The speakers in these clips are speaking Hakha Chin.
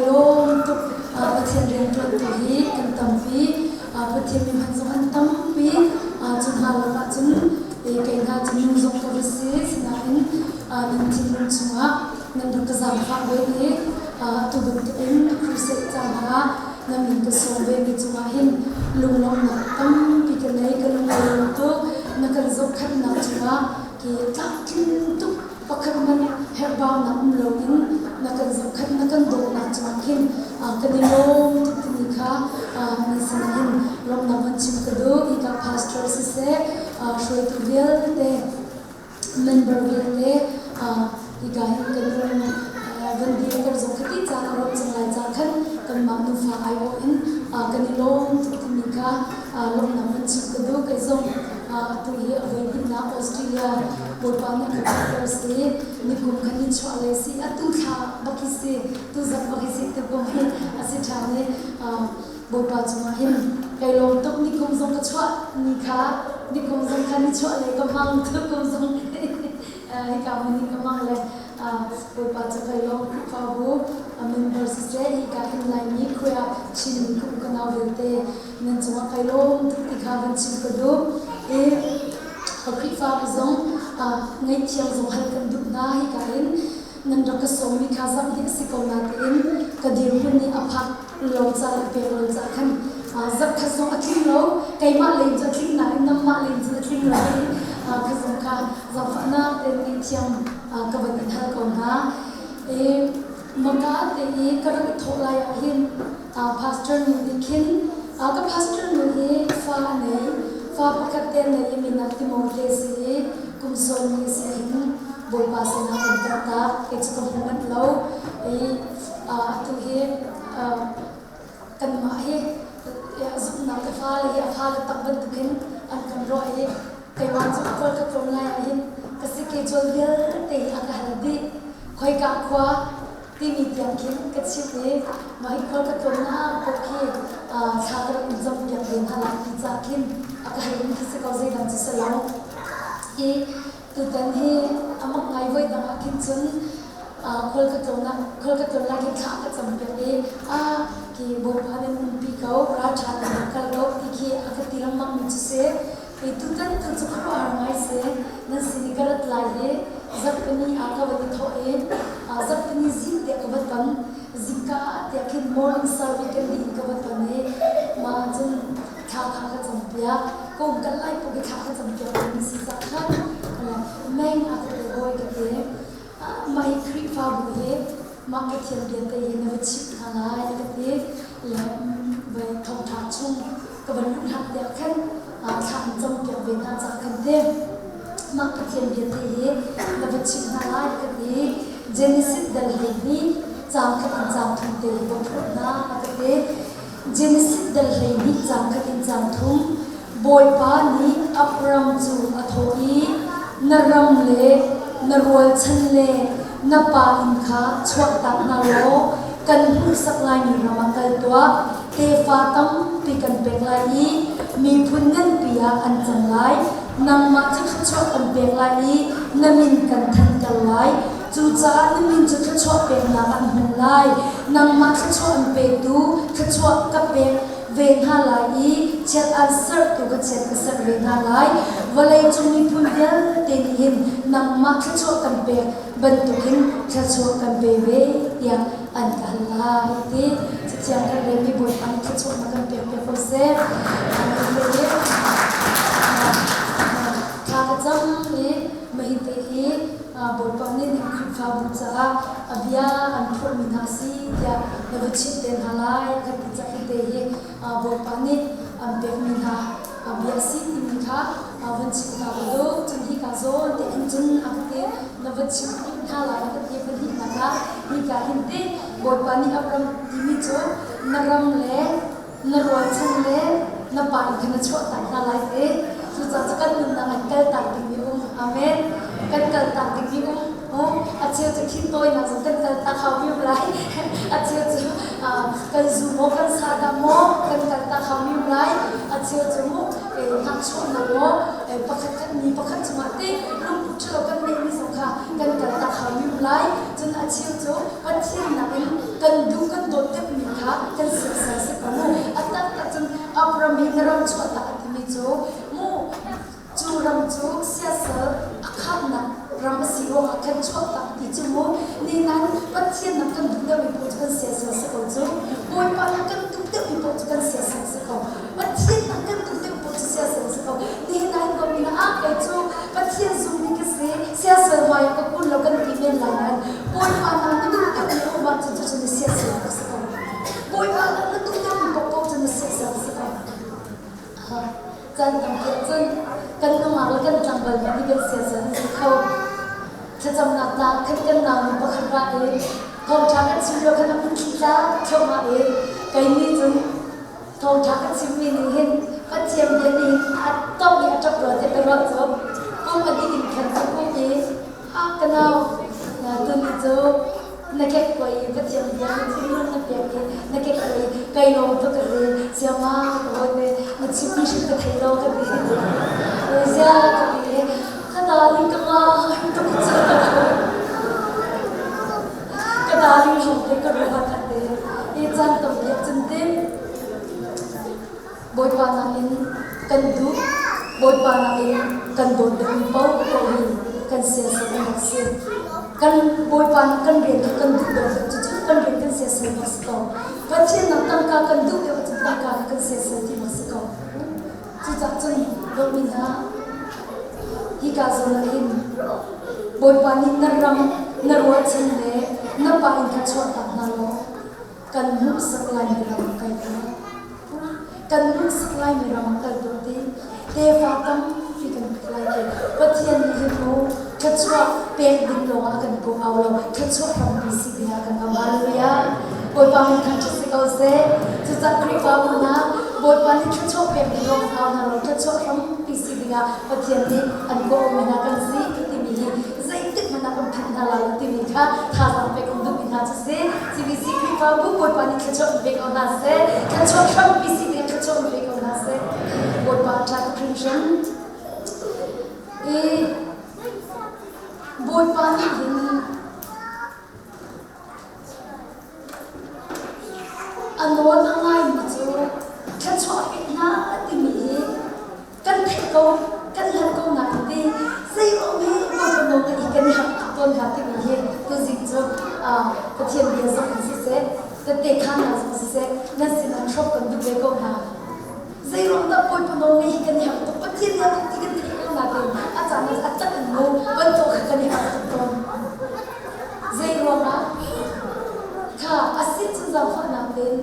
lawm tuk. Pathian rianṭuantu hi kan tampi. Pathian mi hman zong an tampi. Cu hna lakah cun kei hna cu nu zong ka va si. Sinain nan thinlung chungah nan rak ka zaangfah ve i atu bantukin crusade ca hna ah nan min ka sawm ve mi cungah hin lunglawmhnak tampi ka nei. Ka lung a lawm tuk. Na kan zohkhenhnak cungah ki tlamtling tuk pakhat hmanh herhbaunak um loin na kan zohkhenh na kan dawtnak cungah khin kan i lawm tuk timi kha nan sinah hin lawmhnak van chim ka duh. Hika pastor siseh, hruaitu vialte, member vialte hika hin kan lung van dir ter zong khati caan a rawp cang lai ca khan kanmah nufa aiawh in kan i lawm tuk timi kha lawmhnak van chim ka duh. Kei zong atu hi a voi hnihnak Australia Bawipa nih a ka phakter si. Nikum khan ni chuah le si atu thla bak hi si tu zarh bak hi si tukum hi a si ṭhan i Bawipa cungah hin kai lawm tuk. Nikum zong ka chuah ni kha nikum zong kha ni chuah le ka hmang tukum zong hika hmun hi ka hmang le Bawipa cu kai lawm. Khrihfabu member siseh hika hin Laimi khuia Chinmi ka u ka nau vialte nan cungah kai lawm tuk ti kha van chim ka duh. I Khrihfabu zong ngaihthiam zong hal kan duh hna. Hika in nan rak ka sawmmi kha zarh hnih a si ko natein ka dirhmun nih a phak lo ca le pek lo ca khan zarh khat zong a tling lo. Keimah lei cu a tling nain nangmah lei cu a tling lo i kha zong kha zaangfahnak tein ngaihthiam ka van in hal ko hna. I maka te i ka rak i thawh lai ah hin pastor nu nih khin ka pastor nu hi fa a nei. Fa pakhat te nei i minak Timote si i kum sawm mi si hin Bawipa sinah kan kaltak. Kei cu ka hmu manh lo i atu hi kanmah hi zumhnak ka fale hi a fale tak bantukin an kan ruah i keimah cu kawl ka tlawm lai ah hin ka si ke cawl vialte hi a ka hal dih. Khoika khua timi tiang khin ka chimh i mah hi khual ka tlawnnak paoh khi thla ka rak in campiak ve hna lai ti ca khin a ka hei khi si ko zeidang cu si lo. I tutan hi a mak ngai. Voi dang ah khin cun khual ka tlawnnak khual ka tlawn lai khin thla ka campiak i a ki Bawipa nan umpi ko ralṭha tein rak kal ko ti khi a ka ti lengmang mi cu si. I tutan tu cu khuaruahhar ngai si. Nan sin i ka rat lai hi zarhpini ah ka van i thawh i zarhpini zing tiah ka va ton. Zingka ah tiah khin morning service kan dih in ka va ton i mah cun thla kha ka campiak. Ka um kal lai paoh hi thla ka campiak mi si cah khan meng a ka pe bawi ka ti. Mah hi Khrihfabu hi mah Pathian bia te hi na va chimh hna lai a ka ti. Le vai thawngṭha chung ka van luh hlan tiah khan thla an campiak ve hna ca khan te mah Pathian bia te hi na va chimh hna lai ka ti. Genesis dal 12 caang khat in caang thum te hi va phurh hna a ka ti. Genesis dal 12 caang khat in caang thum. Bawipa nih Abram cu a thawh i, Na ram le na rualchan le na pa inn kha chuahtak hna law kan hmuhsak laimi ram ah kal tuah. Tefa tampi kan pek lai i miphun nganpi ah an cang lai. Nangmah cu thluachuah kan pek lai i na min kan thanter lai. Cucaah na min cu thluachuah peknak ah an hman lai. Nangmah thluachuah an petu thluachuah ka pek ve hna lai i chiat aan serhtu ka chiat ka serh ve hna lai. Vawleicung miphun vialte nih hin nangmah thluachuah kan pek bantukin thluachuah kan pe ve tiah an ka hal lai ti Cathiang kan relmi Bawipa nih thluachuahnak kan pek piak ko seh. Thla ka cam i mahi te hi Bawipa nih ning Khrihfabu caah a bia an phurhmi hna si tiah na va chimh te hna lai kan ti cah hi te hi Bawipa nih an pekmi hna bia si timi kha van chim ta ka duh. Cun hika zawn te hin cun a ka ti na va chimh hna lai a ka ti pahnihnak ah hika hin ti Bawipa nih Abram timi cu na ram le na rualchan le na pa inn kha na chuahtak hna lai ti. Cucaah cu kan nunnak an kaltak dingmi um. Amen. Kan kaltak dingmi um. A cheu cu thintawinak zong kan kaltak hau mi um lai. A cheu cu kan zu maw kan sa dah maw kan kaltak hau mi um lai. A cheu cu mu ngakchuahnak maw pakhat khat mi pakhat cungah te lungput ṭhalo kan neihmi zong kha kan kaltak hau mi um lai. Cun a cheu cu Pathian nakin kan duh kan dawt. Kan siasal si ko mu. A taktak cun Abram hi na ram chuahtak a timi cu mu cu ram cu siasal a khamnak ram a si ruangah khan chuahtak ti cu mu ni nan Pathian nak kan duh deuhmi paoh cu kan siasal si ko cu. Bawipa nak kan duh deuhmi paoh cu kan siasal si ko. Pathian nak kan duh deuh paoh cu siasal si ko. Nihin ah hin ko mi ah kei cu Pathian zummi ka si, siasal hmai ah ka kun lo kan ti men lai nain Bawipa nak na duh deuhmi a um ahcun cucu na siasal ka si ko. Bawipa nak na duh deuhmi paohpaoh cu na siasal si ko. Caan tampi ahcun kan nungak le kan tlangval hmanh nih kan siasal an si kho. Thlacamnak tlang khan kan naunu pakhat ra i thawngṭha kan chim lio khan a mitthli tla thluahmah i kei nih cun Thawngṭha ka chimmi nih hin Pathian bia nih hin a tongh i a ṭap rua tiah ka ruah cu pum a dih in khan ka pum i ah ka nau tuni cu na kekkuai i Pathian bia na thinlung na pek i na kekkuai i kai lawm tuk ka ti siama ka hawi na chimmi hrim ka thei lo ka ti zia ka ti i ka darling ka ngai tuk cu ka darling hrom te ka ruat a ti i caan tampi ah cun tin Bawipa nakin kan duh Bawipa nakin kan dawt deuhmi paoh paoh hi kan siasal an rak si. Kan Bawipa nih kan rian kha kan duh deuh deuh cucu kan rian kan siasal bak si ko. Pathian nak tangka kan duh deuh ahcun tangka kha kan siasal ti bak si ko. Cucaah cun dawtmi hna hika zawn ah hin Bawipa nih na ram na ruahchan le na pa inn kha chuahtak hna law kan hmuhsak laimi ram ah kal tuah. Kan hmuhsak laimi ram ah kal tuah ti tefa tampi kan pek lai ti Pathian nih hin mu thluachuah pek ding lawng ah kan kawh au lo thluachuah rampi si ding ah kan au hallelujah Bawipa min thangṭhat si ko seh cucaah Khrihfabu hna Bawipa nih thluachuah pek ding lawng au hna lo thluachuah hrampi si ding ah Pathian nih an kawh aumi hna kan si timi hi zeitik hmanh ah kan philh hna lai lo timi kha thazaang pek kan duhmi hna cu si CBC Khrihfabu Bawipa nih thluachuah in pe ko hna seh thluachuah hrampi si ding thluachuah in pe ko hna seh Bawipa ṭha tuk hringhran i Bawipa nih hin a nawl a ngaimi cu thluachuah pek hna timi hi kan theih ko kan hngalh ko nain ti zei ruang hi Bawipa nawl ngaih hi kan i harh tuk tawn hnga timi hi tuzing cu Pathian bia zong in siseh tette khaannak zong siseh nan sinah hrawk kan duh ve ko hna. Zei ruang dah Bawipa nawl ngaih hi kan i harh tuk Pathian nih a duh ti kan theih ko nain a caan ah a tak in mu bantuk kha kan i harh tuk tawn. Zei ruangah kha a si cun zaangfahnak tein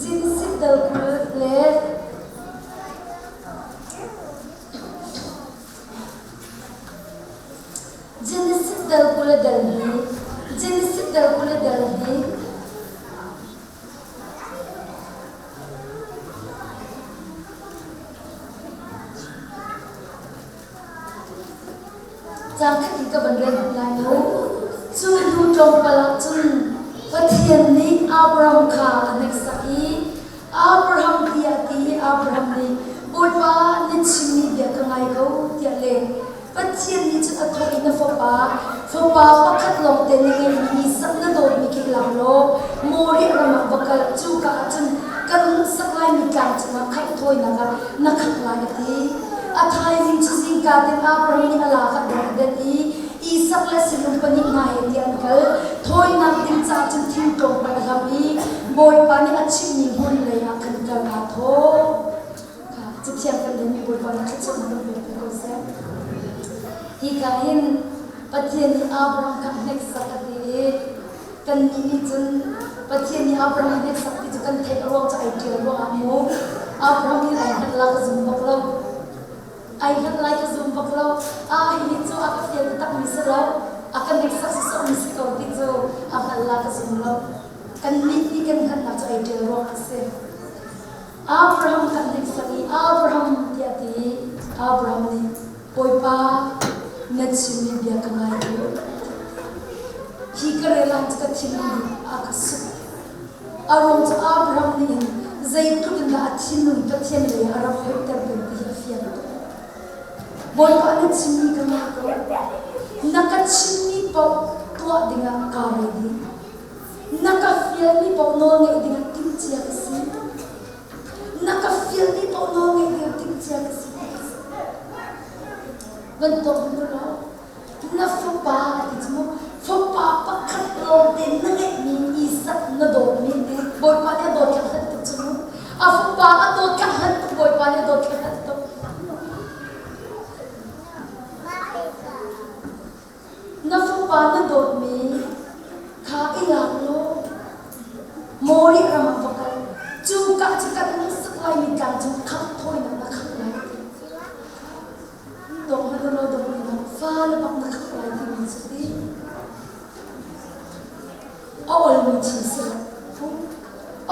Genesis dal 20 le Genesis dal 20 le dal hnih Genesis dal 20 le dal hnih Caang khat in ka van rel hmanh lai lo. Cu hnu tlawmpal ah cun Pathian nih Abraham kha a hneksak i Abraham tiah a ti i Abraham nih Bawipa na chimmi bia ka ngai ko tiah leh. Pathian nih cun a thawh i na fapa, fapa pakhat lawngte na ngeihmi Isak na dawtmi khi lak law Moriah ram ah va kal. Cuka ah cun kan hmuhsak laimi tlang cungah khamh thawinak ah na khangh lai a ti. A thaizing cu zingka tein Abraham nih a laa kha a dong a denh i Isak le sinum pahnih hna he tiah an kal. Thawinak ding caah cun thing tlawmpal a hlam i Bawipa nih a chimhmi hmun lei ah khan kal aa thawh. Cathiang kan relmi Bawipa nih thluachuahnak kan pek ve ko seh. Hika hin Pathian nih Abraham kha a hneksak a ti i kannih nih cun Pathian nih Abraham a hneksak ti cu kan theih a ruang cu ai ṭial ruangah mu Abraham nih ai hngalh la ka zum bak lo. Ai hngalh lai ka zum bak lo. Ah hihi cu a ka fial takmi si lo. A ka hneksak sawsawhmi si ko ti cu a hngalh la ka zum lo. Kannih nih kan hngalhnak cu ai ṭial ruangah a si. Abraham kan hneksak i Abraham tiah a ti i Abraham nih Bawipa na chimmi bia ka ngai ko. Hi ka rel ah cu ka thinlung a ka suk. A ruang cu Abraham nih hin zeitluk in dah a thinlung Pathian lei ah a rak hoihter peng ti hi a fiang tuk. Bawipa na chimmi ka ngai ko. Na ka chimmi paoh tuah dingah kaa ready. Na ka fialmi paoh nawl ngeih dingah timh. timhcia ka si. Na ka fialmi paoh nawl ngeih ding timhcia ka si. Van tuak hmanh law na fapa ti cu mu fapa pakhat lawngte na ngeihmi Isak na dawtmi Bawipa nih a dawt kha hlat tuk cu mu. A fapa a dawt kha hlat tuk Bawipa nih a dawt kha hlat tuk. Na fapa na dawtmi kha i lak law Moriah ram ah va kal. Cu ka cu kan sak laimi tlang cung khangh thawinak na khangh lai. Dawh hmanh law dawh hmanh fale bak na khangh lai timi cu ti. A olmi thil si lo.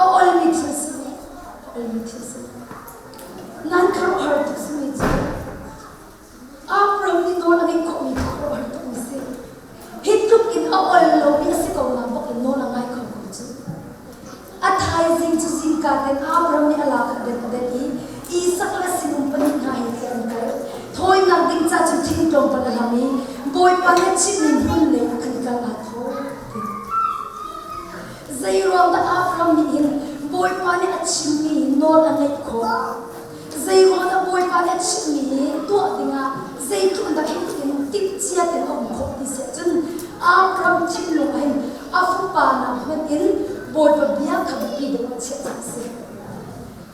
A olmi thil si lo. A olmi thil si lo. Nan khuaruahhar tuk simi cu Abraham nih nawl a ngeih khawhmi kha khuaruahhar tukmi si. Hi tluk in a ol lomi a si ko na bak in nawl a ngai kho ko cu. A thaizing cu zingka ten Abraham nih a lak a det a det i Isak le sinum pahnih hna he tiah an kal. Thawinak ding ca cu thing tlawmpal a hlam i Bawipa nih a chimhmi hmun lei ah khan kal aa thawh. Zeiruang dah Abraham nih hin Bawipa nih a chimmi hi nawl a ngeih khawh? Zeiruang dah Bawipa nih a chimmi hi tuah dingah zeitluk dah hi in timhcia tein a um khawh ti si ahcun Abraham thinlung ah hin a fapa nak hmanh in Bawipa bia kha biapi deuh ah chiah cang a si.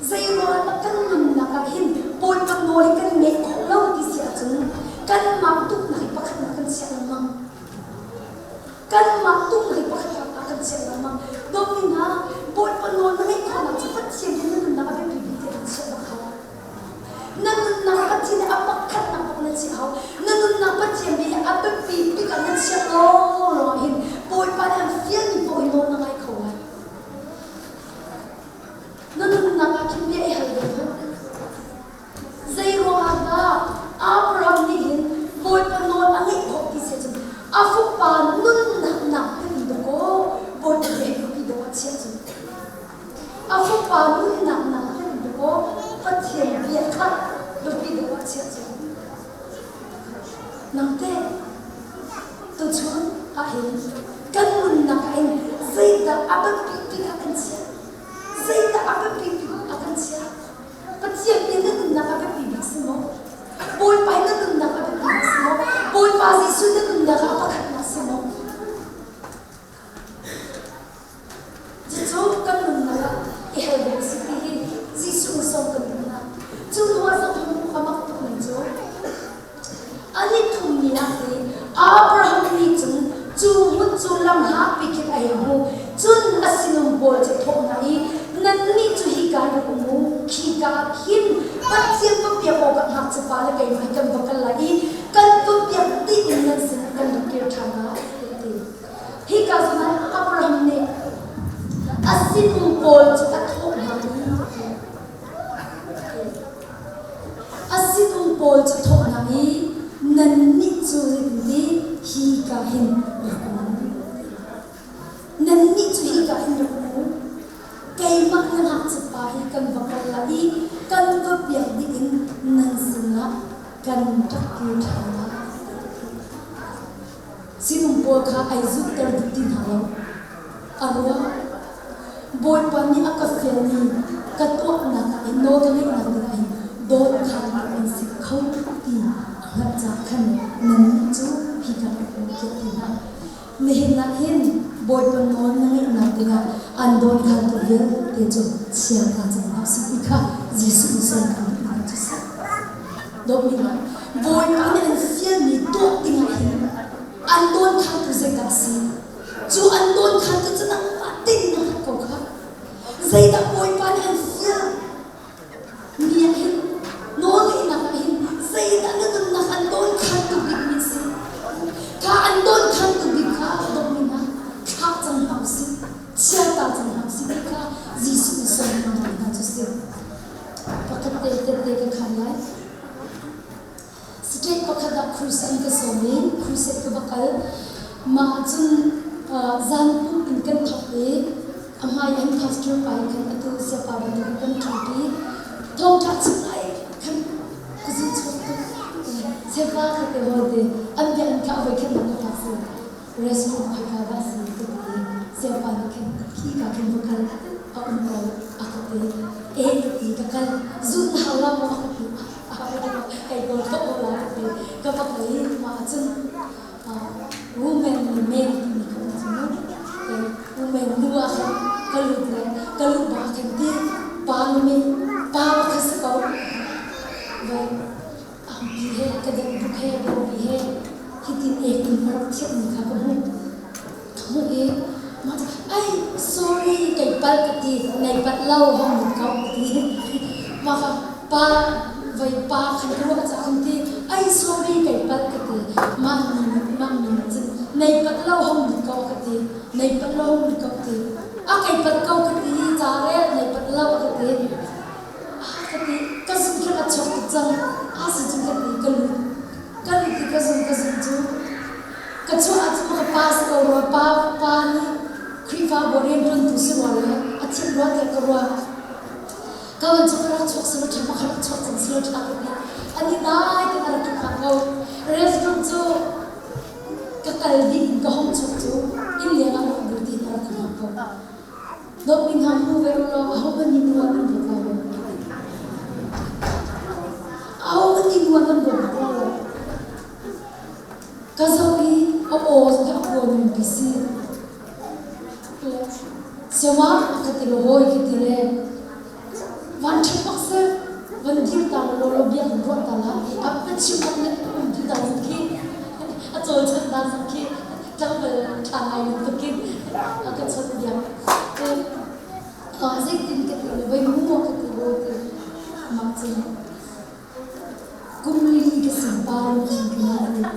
Zeiruang dah kan nunnak ah hin Bawipa nawl hi kan ngeih khawh lo ti si ahcun kanmah duhnak hi pakhatnak kan chiah lengmang. Kanmah tung hi pakhat ah kan chiah lengmang. Dawtmi hna, Bawipa nawl na ngeih khawhnak cu Pathian nih na nunnak a biapi bik tiah kan chiah bak hau. Na nunnak Pathian nih a pakhatnak bak na chiah hau. Na nunnak Pathian nih a biapi bik ah na chiah lawnglawng ah hin Bawipa nih an fialmi paoh hi nawl na ngai kho lai. Na nunnak ah khin bia i hal ve hmanh. Zeiruangah dah Abraham nih hin Bawipa nawl a ngeih khawh ti si ahcun a fapa nunnak nak hmanh dawkaw Bawipa bia hi biapi deuh ah chiah cu. A fapa nunnak nak hmanh dawkaw Pathian bia kha biapi deuh ah chiah cu. Nang teh tuchun ahhin kan nunnak ah hin zeidah a biapi bik ah kan chiah? Zeidah a biapi bik ah kan chiah? Pathian nih na nunnak a biapi bik si maw? Bawipa na nunnak a biapi bik si maw? Bawipa Jesuh na nunnak ah pakhatnak si maw? Cucu kan nunnak ah i hal ding si ti hi Jesuh sawm kan duh hna. Cu hnu ah zong hmuh a mak tuk ning cu An i thummi ah hi Abraham nih cun cu hmun cu lam hlapi khin a hei hmuh. Cun a sinum pawl cu a thawh hna i, Nannih cu hika hin rak um u, khika ah khin Pathian va biak awkah ngakchiapa le keimah hi kan va kal lai i kan va biak dih in nan sinah kan rak kir ṭhan lai, tiah a ti. Hika zawn ah Abraham nih a sinum pawl cu a thawh hna i, A sinum pawl cu thawh hna i, Nannih cu zeitinti hika hin rak um u. Nannih cu hika hin rak um u. Keimah na ngakchiapa hi kan va kal lai i kan va biak dih in nan sinah kan rak kir ṭhan lai. Sinum pawl kha ai zulhter duh ti hna lo. A ruah. Bawipa nih a ka fialmi ka tuahnak ah hin nawl ka ngeihnak dingah hin dawt khan an si kho ti a hngalh caah khan nannih cu hika rak um tiah ti hna. Nihin ah hin Bawipa nawl na ngeihnak dingah an dawnkhantu vialte cu chia ta cang hna usih ti kha Jesuh nih sawm kan duhnak cu si. Dawtmi hna, Bawipa nih an fialmi tuah dingah hin an dawnkhantu zeidah a si? Cu an dawnkhantu cu nangmah tein na hngalh ko kha. Zeidah Bawipa nih an fial? Mi ah hin nawlngeihnak ah hin zeidah na nunnak an dawnkhantu bikmi a si? Kha an dawnkhantu bik kha dawtmi hna thlak cang hna usih, chiata cang hna usih ti kha Jesuh nih sawm hna hna cu si. Pakhat te tette ka khan lai. State pakhat ah crusade an ka sawm i crusade ka va kal. Mah ahcun zan pumh in kan thawk i a hmai an pastor pa he khan atu siapa bantuk in kan ṭhupi. Thawngṭha chim lai khan ka zun chuak tuk. Sefa kha te hawi te an bia an ka voi khat nak ka fak si. Restroom khoika dah si ka ti i siapa nih khan khi ka khin va kal a um. um ko a ka ti. E ka ti ka kal. Zun na hau la maw a ka ti. A hau lo kai kawl kho ko la ka ti. Ka va kal i mah ahcun women le men timi ka um cu mu. Women nu ah khan ka lut le ka luh bak ah khan ti pa nu mi pa pakhat si ko. Vai angpi he ka deng buk he bawpi he hitin ek in a rak thiammi kha ka hmuh. Ka hmuh i mah cu ai sorry kei palh ka ti nei palh lo hong lut ko ka ti. Mah kha pa voi pa khan ka ruah caah khan ti ai sorry kei palh ka ti. Mah mi mah mi nih cun nei palh lo hong lut ko ka ti. Nei palh lo hong lut ko ka ti. A kei palh ko ka ti ca rel nei palh lo a ka ti. Ka ti ka zung khin a chuak tuk cang. A si cu ka ti ka lut. Ka lut i ka zung ka zung cu ka chuah ahcun ka pa si ko rua pa pa nih Khrihfabu rianṭuantu si rua le a thim rua tiah ka ruah. Ka van cu ka rak chuak silo ṭha ma ka rak chuak cang silo ṭha ka ti. Ani dai tein a rak ka hngak ko. Restroom cu ka kal dih in ka hong chuak cu inn leng ah rak dir tiin a rak ka hngak ko. Dawtmi hna hmu ve u law ahohmanh nih nu ah nan ruat lai lo. Ahohmanh nih nu ah nan ruat bak lai lo. Ka zoh i a aw zong hi a kuan nungpi si. Siama a ka ti lo hawi ka ti le van ṭhat bak seh van dir ta law law bia kan ruah ta la a ka chim bak le um ti ta zong khi a cawlcangh dan zong khi tlangval ṭha ngai bantuk in a ka chawnh biak. Zeitin ka ti le voi mu maw ka ti hawi ti amah cun kum li ka si pa lungthin ka ngei.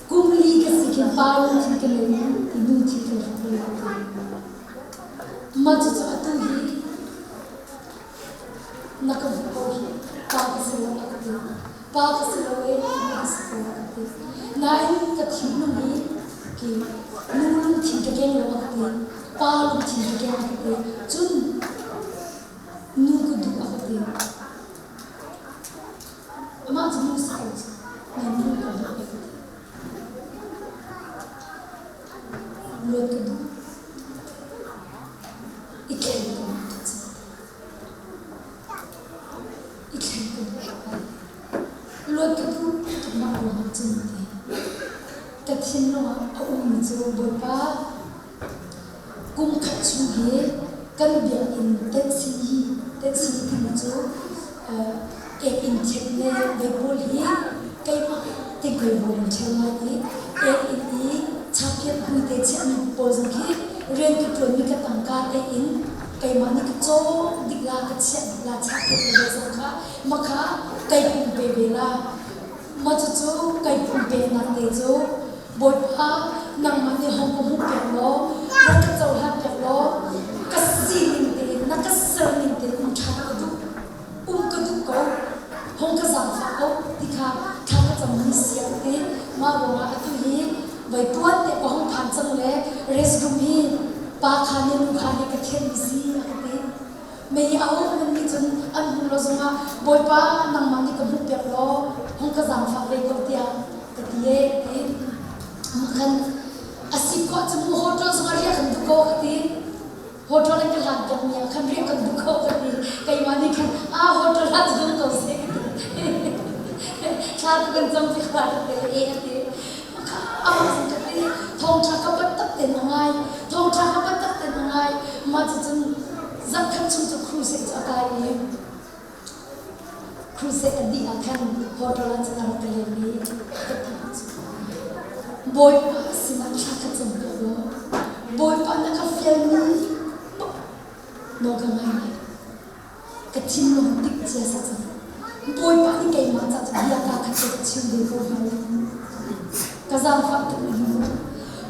Kum li ka si khin pa lungthin ka ngei i nu thil ka rak ngei ka ti. Mah cucu atu hi na ka hmuh ko hi pa ka si lo a ka ti. Pa ka si lo e nu ka si ko a ka ti. Nain ka thinlung hi ki nu lungthin ka keng lo a ka ti. Pa lungthin ka keng a ka ti. Cun nu ka duh a ka ti. Amah cu nu si ko cu. Nain nu ka duh a ka ti. Luat ka duh. I thleng ka duh tuk cang. I thleng ka duh tuk ai. Luat ka duh tuk mah ruangah cun ti. Ka thinlung ah a ummi cu Bawipa kum khat chung hi kan biakinn tetsi hi tetsi timi cu ek-inn ṭhen le veipawl hi keimah tingkoi bawl in ṭheu lai i ek-inn i chaphiat hmuite chiahmi pawl zong khi rian ka ṭuanmi ka tangka te in keimah nih ka cawk dih la ka chiah dih la chaphiat le ve zong kha makha kei pumpe ve la mah cucu kei pumpeknak te cu Bawipa nangmah nih hong ka hmuhpiak law rak ka cohlanpiak law ka sining tein na ka serning tein um ṭhan ka duh um ka duh ko hong ka zaangfah ko ti kha thla ka cammi si a ti. Mah ruangah atu hi voi tuan te ka hong phan cang le restroom hi pa kha nih nu kha nih ka thianmi si a ka ti. Mei a um nan nih cun an hmuh lo zongah Bawipa nangmah nih ka hmuhpiak law hong ka zaangfah ve ko tiah ka ti ee ka ti. Khan a si khawh cu mu hotel zongah riah kan duh ko ka ti. Hotel in ka hlan piakmi ah khan riah kan duh ko ka ti. Keimah nih khan ah hotel hlan cu dum ko seh ka ti. Thla tu kan cam ti kha ka ti e a ti. Amah zong ka ti thawngṭha ka pat tak tein a ngai. Thawngṭha ka pat tak tein a ngai. Mah cucun zarhkhat chung cu crusade cu a kai i crusade a dih ah khan hotel ah cun a rak ka leng i ka ti Bawipa sinah thla ka cam piak law Bawipa na ka fialmi nawl ka ngai lai. Ka thinlung tik cia sa cang. Bawipa nih keimah ca cu bia kaa khat te ka chim ve ko hnga lo. Ka zaangfah tuk mi hi mu.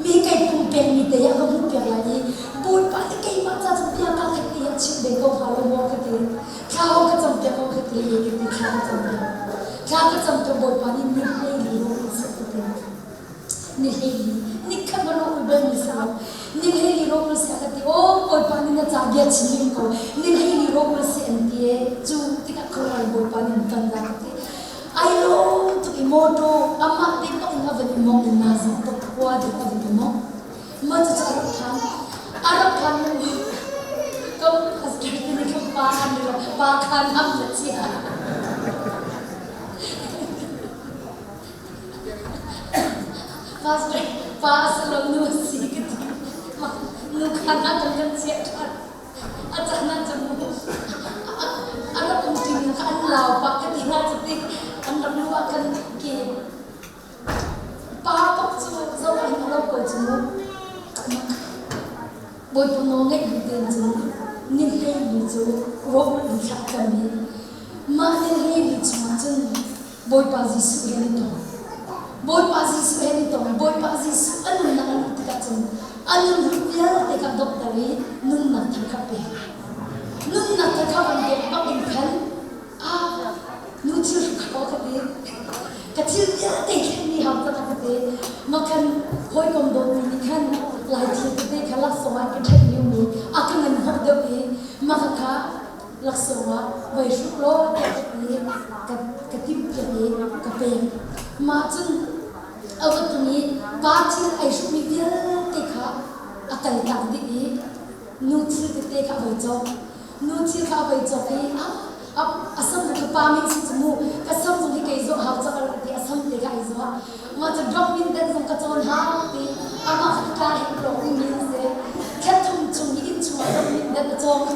Mi kei pumpekmi te ah ka hmuh piak lai i Bawipa nih keimah ca cu bia kaa khat te a chim ve ko hnga lo maw ka ti. Thla ho ka cam piak ko ka ti i ka ti thla ka cam piak. Thla ka cam piak Bawipa nih ni hlei li rawh in seh ka ti. Ni hleili nikhat ma rawh bal mi si lo. Ni hleili rawh si a ka ti. Aw Bawipa nih na ca bia chim ding ko. Ni hleili rawh si an ti e. Cu tikah khuaruahhar Bawipa nih an kan la ka ti. Ai lawm tuk i mawṭaw amah te bak in a van i mong in naa zong tuk khua ding a van i mong. Mah cucu a rak phan. A rak phan. Ka pastor te nih khan pa an pa khan am na chia. Pastor pa a si lo nu a si ka ti. Nu khan ah kan kan chiah ṭhan. A caan ah cun a rak um ṭi kha an lau pah ka ti hna cu ti an rak lu ah khan ke pa bak cu zoh ah hin a lo ko cu mu. Bawipa nawl ngeih bu tein cun ni hleili cu rawk in thlah cang i mah ni hleili chungah cun Bawipa Jesuh he an i tong. Bawipa Jesuh he an i tong i Bawipa Jesuh a nunnak an hmuh tikah cun a nunhlui vialte kha donghter i nunnak thar kha pek. Nunnak thar kha van pek bak in khan ah nu thil hruk kha ka ti. Ka thil vialte thlen ni hau ka ka ti. Ma khan hawikom dawtmi nih khan lai thil tete kha laksawng ah ka ṭhenh mi a ka ngan hnawh deuh i ma kha kha laksawng ah voi hruk law tiah ka ti ka ka timhpiak i ka pek. Mah cun a va tlung i pa thil ai hrukmi vialte kha a kaltak dih i nu thil tete kha a voi cawk. Nu thil kha a voi cawk i a a sam ka pa min si cu mu ka sam zong hi kei zawh hau cak a rak ti a sam te kha ai zuah. Mah cu dog min den zong ka cawn hau ti amah kha ka hek lawng mi a si. Thla chung hi inn chungah dog min den a cawng.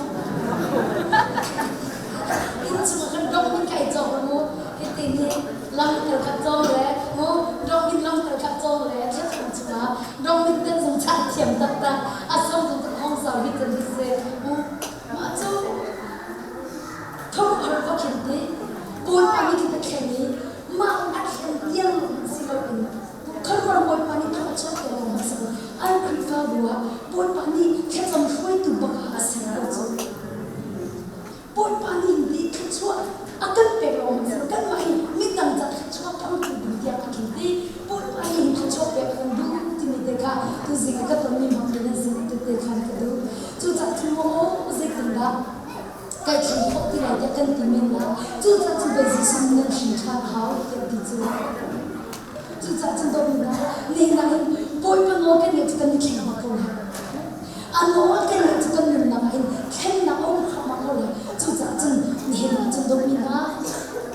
Inn chungah kan dog min kha ai cawng mu. Hiti nih lam kal kha cawng le mu dog min lam kal kha cawng le thla thum chungah dog min den zong chah thiam taktak a sam zong ka khong sau hi can hi si mu. Mah cu thong har va khin ti Bawipa nih khin a thlen i mah a thlen tiang si loin khuaruahhar Bawipa nih thawh a chuahter lo hmasa an Khrihfabu ah Bawipa nih thlacam hruaitu bak ah a ser ko cu. Bawipa nih ti thluachuah a kan pek lo hmasa kanmah hi midang ca thluachuah phangtu ding tiang a khin ti Bawipa nih thluachuah pek a kan duh timi te kha tuzing ah ka tonmi hmang in an sin te khan ka duh. Cucaah cu maw zeitindah kai thleng khawh ti lai tiah kan ti men lai. Cucaah cun pei Jesuh nih nan hrin ṭhan hau tiah ti cu. Cucaah cun dawtmi hna, nihin ah hin Bawipa nawl kan ngaih cu kan i thleng bak ko lai. A nawl kan ngaih cu kan nunnak ah hin thlennak a um hramah ko lai. Cucaah cun nihin ah cun dawtmi hna,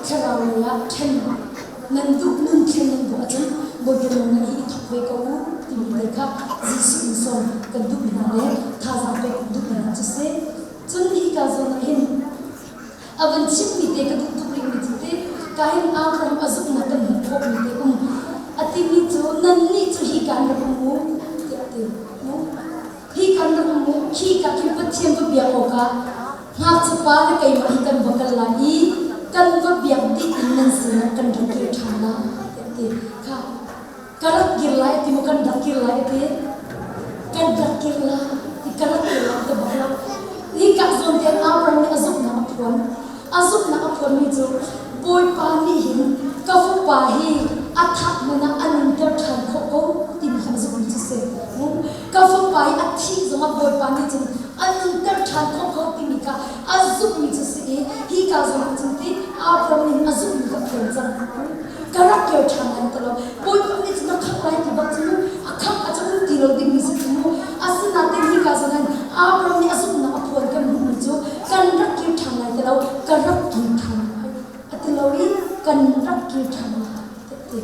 thlarau lei ah ṭhen nan duh nun thlen nan duh ahcun Bawipa nawl ngaih hi i thawk ve ko u timi te kha Jesuh in sawm kan duhmi hna le thazaang pek kan duhmi hna cu si. Cun hika zawn ah hin a van chimmi te ka duh tuk rihmi cu ti ka hin Abraham a zumhnak kan hmuh khawhmi te um a timi cu nannih cu hi kan rak um u tiah a ti. Hi kan rak um u khi ka khin Pathian va biak awkah ngakchiapa le keimah hi kan va kal lai i kan va biak dih in nan sinah kan rak kir ṭhan lai tiah a ti. Kha ka rak kir lai ti maw kan rak kir lai ti kan rak kir lai ti ka rak kir lai ti bak lo hi ka zawn te Abraham nih a zumhnak a phuan a zumhnak a phuanmi cu Bawipa nih hin ka fapa hi a thah hmanh ah a nunter ṭhan khawh ko timi kha a zumhmi cu si ka fapa hi a thih zongah Bawipa nih cun a nunter ṭhan khawh ko timi kha a zumhmi cu si i hi ka zawn ah cun ti Abraham nih a zumhmi kha phuan cang ka rak kir ṭhan lai ti lo Bawipa nih cun a khangh lai ti bak cu mu a khangh a cun ti lo dingmi si cu mu asinain hika zawn hin Abraham nih a zumhnak a phuan kan hmuhmi cu kan rak kir ṭhan lai ti lo ka rak kir ṭhan lai a ti lo i kan rak kir ṭhan lai ti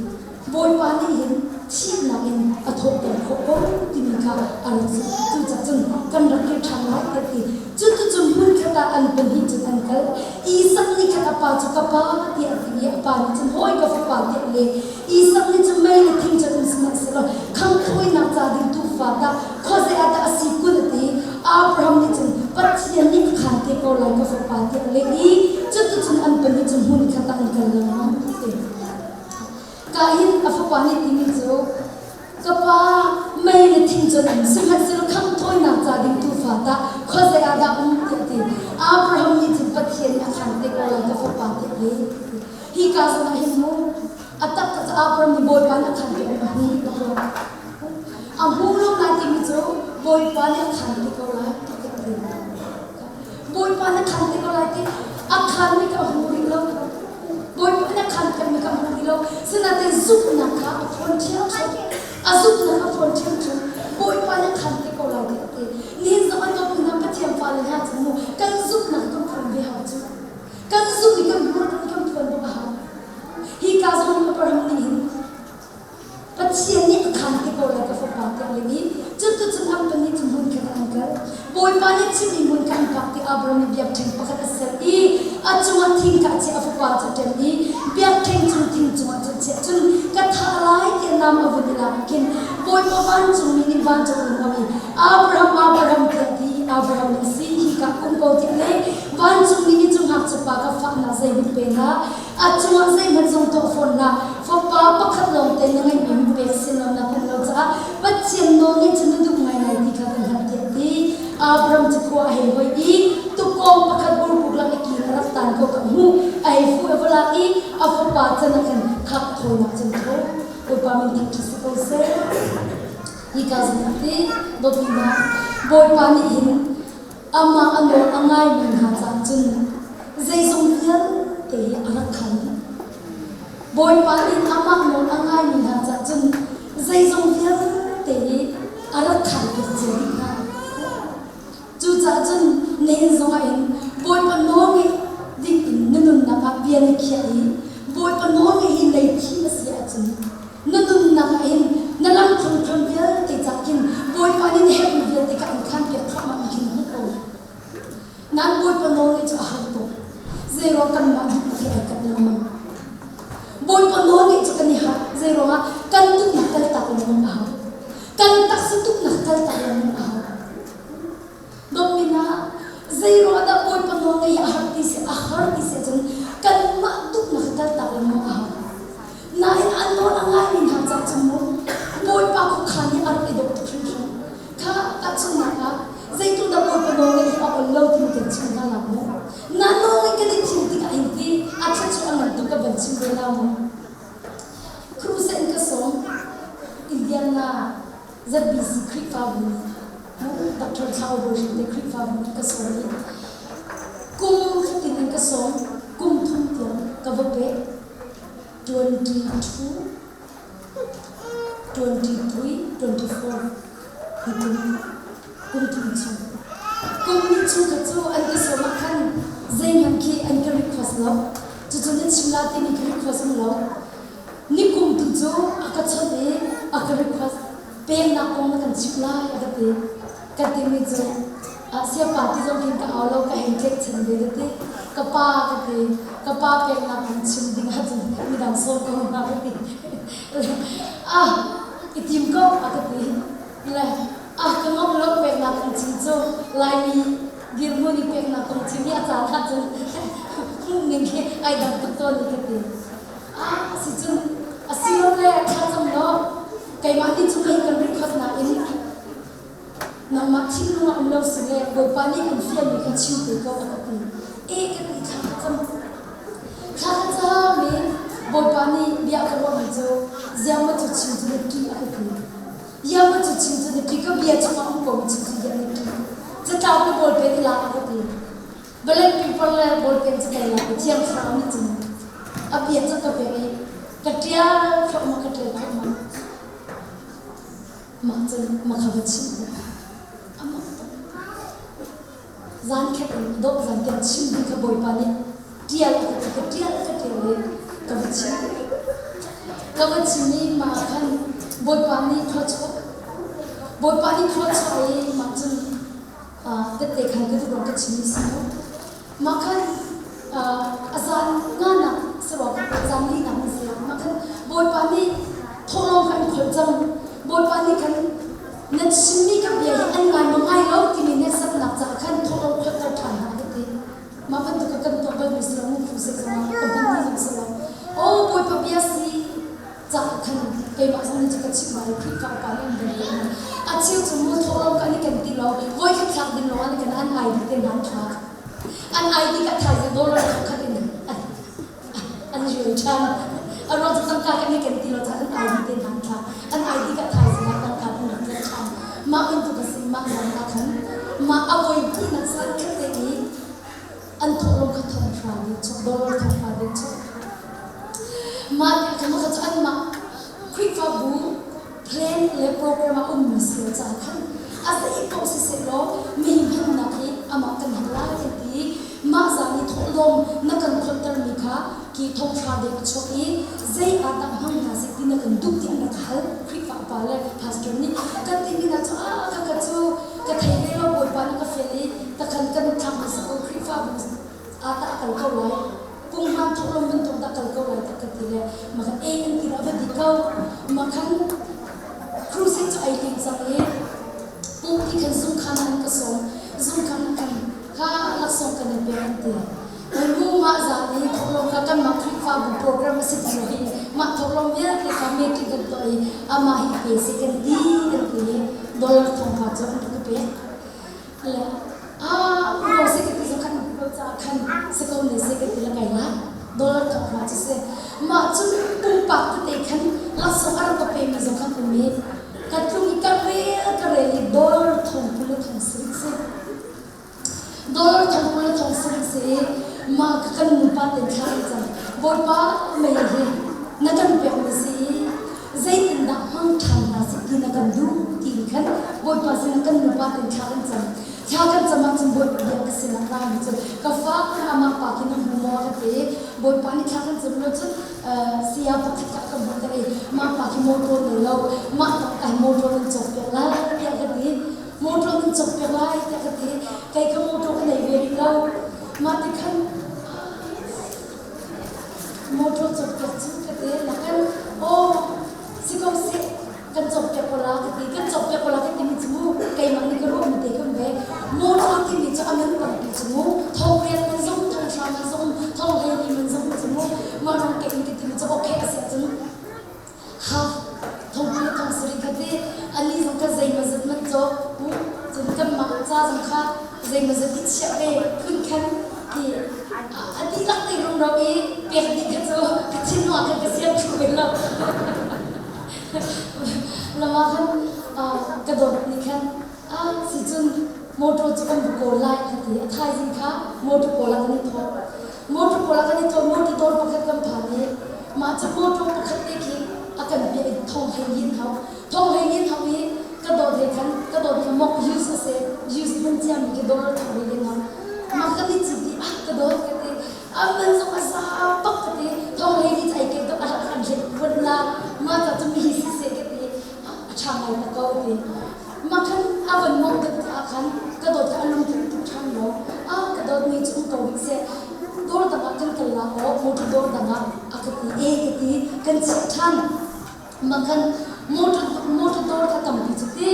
Bawipa nih hin thihnak in a thawhter khawh ko timi kha a rak zumh cucaah cun kan rak kir ṭhan lai tiah ti Cuticun hmunkhat ah an pahnih cun an kal. Isak nih khan a pa cu ka pa tiah a ti i a pa nih cun hawi ka fapa tiah a leh. Isak nih cun mei le thing cun um sihmanhsehlaw khanghthawinak ca ding tuufa tah khuazei ah dah a si kun a ti. Abraham nih cun Pathian nih a khaan te ko lai ka fapa tiah a leh i cuticun an pahnih cu hmunkhat ah an kal lengmang a ti. Kain a fapa nih timi cu Ka pa, mei le thing cun um sihmanhsehlaw khanghthawinak ca ding tuufa tah khuazei ah dah um tiah a ti. Abraham nih cun Pathian nih a khan te ko lai ka fapa tiah a leh. Hi ka zawn ah hin mu a taktak cu Abraham nih Bawipa nih a khan te ko a hmu bak lo. A hmu lo lai timi cu Bawipa nih a khan te ko lai tiah a ti. Bawipa na khan te ko lai ti a khanmi ka hmu rih lo. Bawipa na khan pengmi ka hmu rih lo. Sinain zumhnak kha a phuan ṭhiamṭhiam. A zumhnak a phuan ṭhiamṭhiam. Bawipa na khan te ko lai ti a ti. Nihin zong an dawtmi hna Pathian fale hna cu mu. Bawipa nih chimmi hmun kha an phak ti Abraham nih biakṭheng pakhat a ser i a cungah thing kha a chiah, a fapa cu a ṭem i biakṭheng cung thing cungah cun a chiah. Cun ka thah lai tiah nam a vun i lak ah khin Bawipa vancungmi nih vancung in a auh i, Abraham, Abraham tiah a ti i Abraham nih a si, hika um ko tiah a leh. Vancungmi nih cu ngakchiapa kha fahnak zeihmanh pe hlah, a cungah zeihmanh zong tuah fawn hlah. Fapa pakhat lawngte na ngeihmi hun pek sin law na hngalh lo caah Pathian nawl nih cun na duh ngaingai ti kha kan hngalh tiah a ti. Abraham cu khua a hei hoih i tukkawng pakhat burbuk lak i kir a rak tan ko ka hmuh. A hei fuh i a va lak i a fapa can ah khan khak thawinak cun tho. Bawipa min thangṭhat si ko seh. Hika zong ah ti dawtmi hna, Bawipa nih hin amah a nawl a ngaimi hna caah cun zeizong vialte hi a rak khal dih. Bawipa nih amah nawl a ngaimi hna caah cun zeizong vialte hi a rak khal piak cia dih hna. Cucaah cun nihin zongah hin Bawipa nawl ngeih ding in na nunnak ah bia na khiah i Bawipa nawl ngeih hi lei thim a si ahcun na nunnak ah hin na lam thlongthlon vialte cah khin Bawipa nih na herhmi vialte kha an khan piak thluahmah mi khin hmuh ko. Nan Bawipa nawl ngeih cu a har tuk. Zeiruang kanmah duhnak he ai kap lengmang. Bawipa nawl ngeih cu kan i harh. Zeiruangah kan duhnak kaltak lengmang a hau. Kan taksa duhnak kaltak lengmang a hau. Dawtmi hna, zeiruang dah Bawipa nawl ngeih a har ti si a har ti si ahcun kanmah duhnak kaltak lengmang a hau. Nain an nawl a ngaimi hna caah cun mu Bawipa khuakhan hi a rak i dawh tuk hringhran. Kha tahchunhnak ah zeitluk dah Bawipa nawl ngeih hi a ol lo timi kan chim hna la mu. Na nawl ngeih kan i thim tikah hin ti a thluachuah a ngan tuk ka van chim ve la mu. Crusade in ka sawm Indiana ZBC Khrihfabu nih Dr. Thlau Bawi Hrim te Khrihfabu nih ka sawm i kum fatin in ka sawm kum thum tiang ka va peh 22 23 24 hi kum kum thum chung kum hnih chung kha cu an ka sawm ah khan zeihmanh khi an ka request lo cucu na chim la timi ka request um lo Nikum tu cu a ka chawnh i a ka request pemnak kong na kan chimh lai a ka ti. Ka timi cu siapa ti zong khin ka au lo ka hei tlaihchan ve ka ti. Ka pa ka ti. Ka pa peknak kong chim ding ahcun midang sawm ko hna ka ti. Ah i tim ko a ka ti. Le ah ka ngam lo peknak kong chim cu Laimi dirhmun i peknak kong chim hi a caan ahcun hmuh ning hi ai dang tuk tawn i ka ti. Ah, si cun a si lo le thlacam law keimah nih cu hei kan record nain nangmah thinlung ah um lo si le Bawipa nih an fialmi kha chim te ko a ka ti. E ka ti thla ka cam. Thla ka cam i Bawipa nih bia ka ruahmi cu ziang maw cu chim cu na ṭih a ka ti. Iang maw cu chim cu na ṭih ka bia chungah um ko mi chim cu iang na ṭih. Catlap le bawlpen i lak a ka ti. Vawlei pingpang le bawlpen cu kai lak i Thiang Thlarau nih cun a bia cu ka pek i ka ṭial thluahmah ka ṭial thluahmah. Mah cun makha va chimh u. A mak tuk. Zan khat in dawh zan tiang chim ding kha Bawipa nih ṭial a ka ti ka ṭial ka ṭial i ka va chim. Ka va chim i mah ah khan Bawipa nih thluachuah Bawipa nih thluachuah i mah cun tette khan ka duh ka chim si mu. Mah khan a zan nganak saruak zan linak na si mah khan Bawipa nih thawhlawm kha an kholh cang. Bawipa nih khan na chimmi ka bia hi an ngai maw ngai lo timi hneksaknak caah khan thawhlawm kholhter ṭhan hna ka ti. Mah bantuk kan tuah balmi si lo mu phu se zongah ka hman ti zong si lo. Aw Bawipa bia si caah khan keimah zong nih cu ka chimh lai Khrihfa upa nih an bawmh ko a cheu cu mu thawhlawm ka nih kan ti lo voi khat thlak ding lawng an kan an ID te hna an thlak an ID ka thaizing dollar khat in an rial ṭhan a ruang cu tangka kan nih kan ti lo caah an ID te hna an thlak an ID ka thaizing ah tangka kan rak tla ṭhan mah bantuk a si mah zan ah khan mah a voi hnihnak zan khat te i an thawhlawm kha thonghra ding chuk dollar thonghra ding chuk mah nih khan kha cu anmah Khrihfabu plan le program ah ummi si lo caah khan a zei paoh siseh law mi hmannak hi amah kan hal lai kan ti mah zan i thawhlawm na kan kholhtermi kha ki thonghra deng a chuak i zei ah dah hmang hna seh ti na kan duh ti an rak hal Khrihfa upa le pastor nih kan timi hna cu ah khakha cu ka thei ve lo Bawipa nih ka fial. kal ko lai kung hmaan thawhlawm bantuk dah kal ko lai tak ka ti le makhan e an ti dah va ti ko makhan crusade cu ai lim cang i pumpi khan zungkhan an ka sawm zungkhan khan kha laksawng kan in pek an ti mu mah zan i thawhlawm kha kanmah Khrihfabu program a si ti lo hi mah thawhlawm vialte kha meeting kan tuah i amah hi pe seh kan ti kan ti i dollar thong kha cu an rak ka pek. Le ah ulo se ka ti zong khan ko caah khan si ko ne se ka ti la kai la dollar thong hra cu si. Mah cun pumpak tete khan laksawng a rak ka pemi zong khan um i ka tlung i ka rel ka rel i dollar thong 20 le thong sarih si. Dollar thong 20 le thong sarih si i mah ka kan nupa ten thla kan cam. Bawipa mei hi na kan pekmi si i zeitindah hmang ṭhan hna seh ti na kan duh ti khan Bawipa sinah kan nupa ten thla kan cam. Thla kan cam ahcun Bawipa bia ka sinah rami cu ka fa amah pa khi na hmu maw ka ti. Bawipa nih thla kan cam lo cun saya pakhat kha ka hmuh ter i mah pa khi motor nei lo mah tak ai motor nan cawk piak lai tiah ka ti. Motor nan cawk piak lai tiah ka ti. Kei kha motor ka nei ve rih lo. Mah ti khan Motor cawkpiak cu ka ti nakin aw si ko seh kan cawkpiak ko la ka ti kan cawkpiak ko la ka timi cu mu keimah nih ka ruahmi te kan ve motor timi cu a man tampi cu mu thong riat man zong thong hra man zong thong hleili man zong cu mu mah rong ke in ka timi cu okay a si ahcun Half thongpi le thong sarih kha ti anih zong kha zeimawzat man cawk u cun kanmah ca zong kha zeimawzat i chiah ve phun khan ti a dihlak te rumro i pek dih kha cu ka thinlung ah khan ka siam thlu ve lo. Lama khan ka dawt nih khan ah si cun motor cu kan va kawl lai a ti. A thaizing kha motor kawl ah kan i thawh. Motor pawl ah kan i cawn motor dawr pakhat kan phan i mah cu motor pakhat te khi a kan piah i thong hlei yin hau thong hlei yin hau i ka dawt he khan ka dawt kha mok use a si use hman ciami khi dawr thong hlei yin hau mah kan i cit i ah ka dawt ka ti a man zong a za bak ka ti thong hlei yin ai ke dawt a kan hlet vun la mah ta cu mi hi si se ka ti a ṭha ngai ta ko ti Mah khan a van mawngh deuh tikah khan ka dawt kha a lungthin tuk ṭhan lo. A ka dawtmi cu um ko rih seh. Dawr dang ah kan kal la aw, motor dawr dang ah a ka ti e ka ti. Kan chiah ṭhan. Mah khan motor motor dawr kha tampi cu ti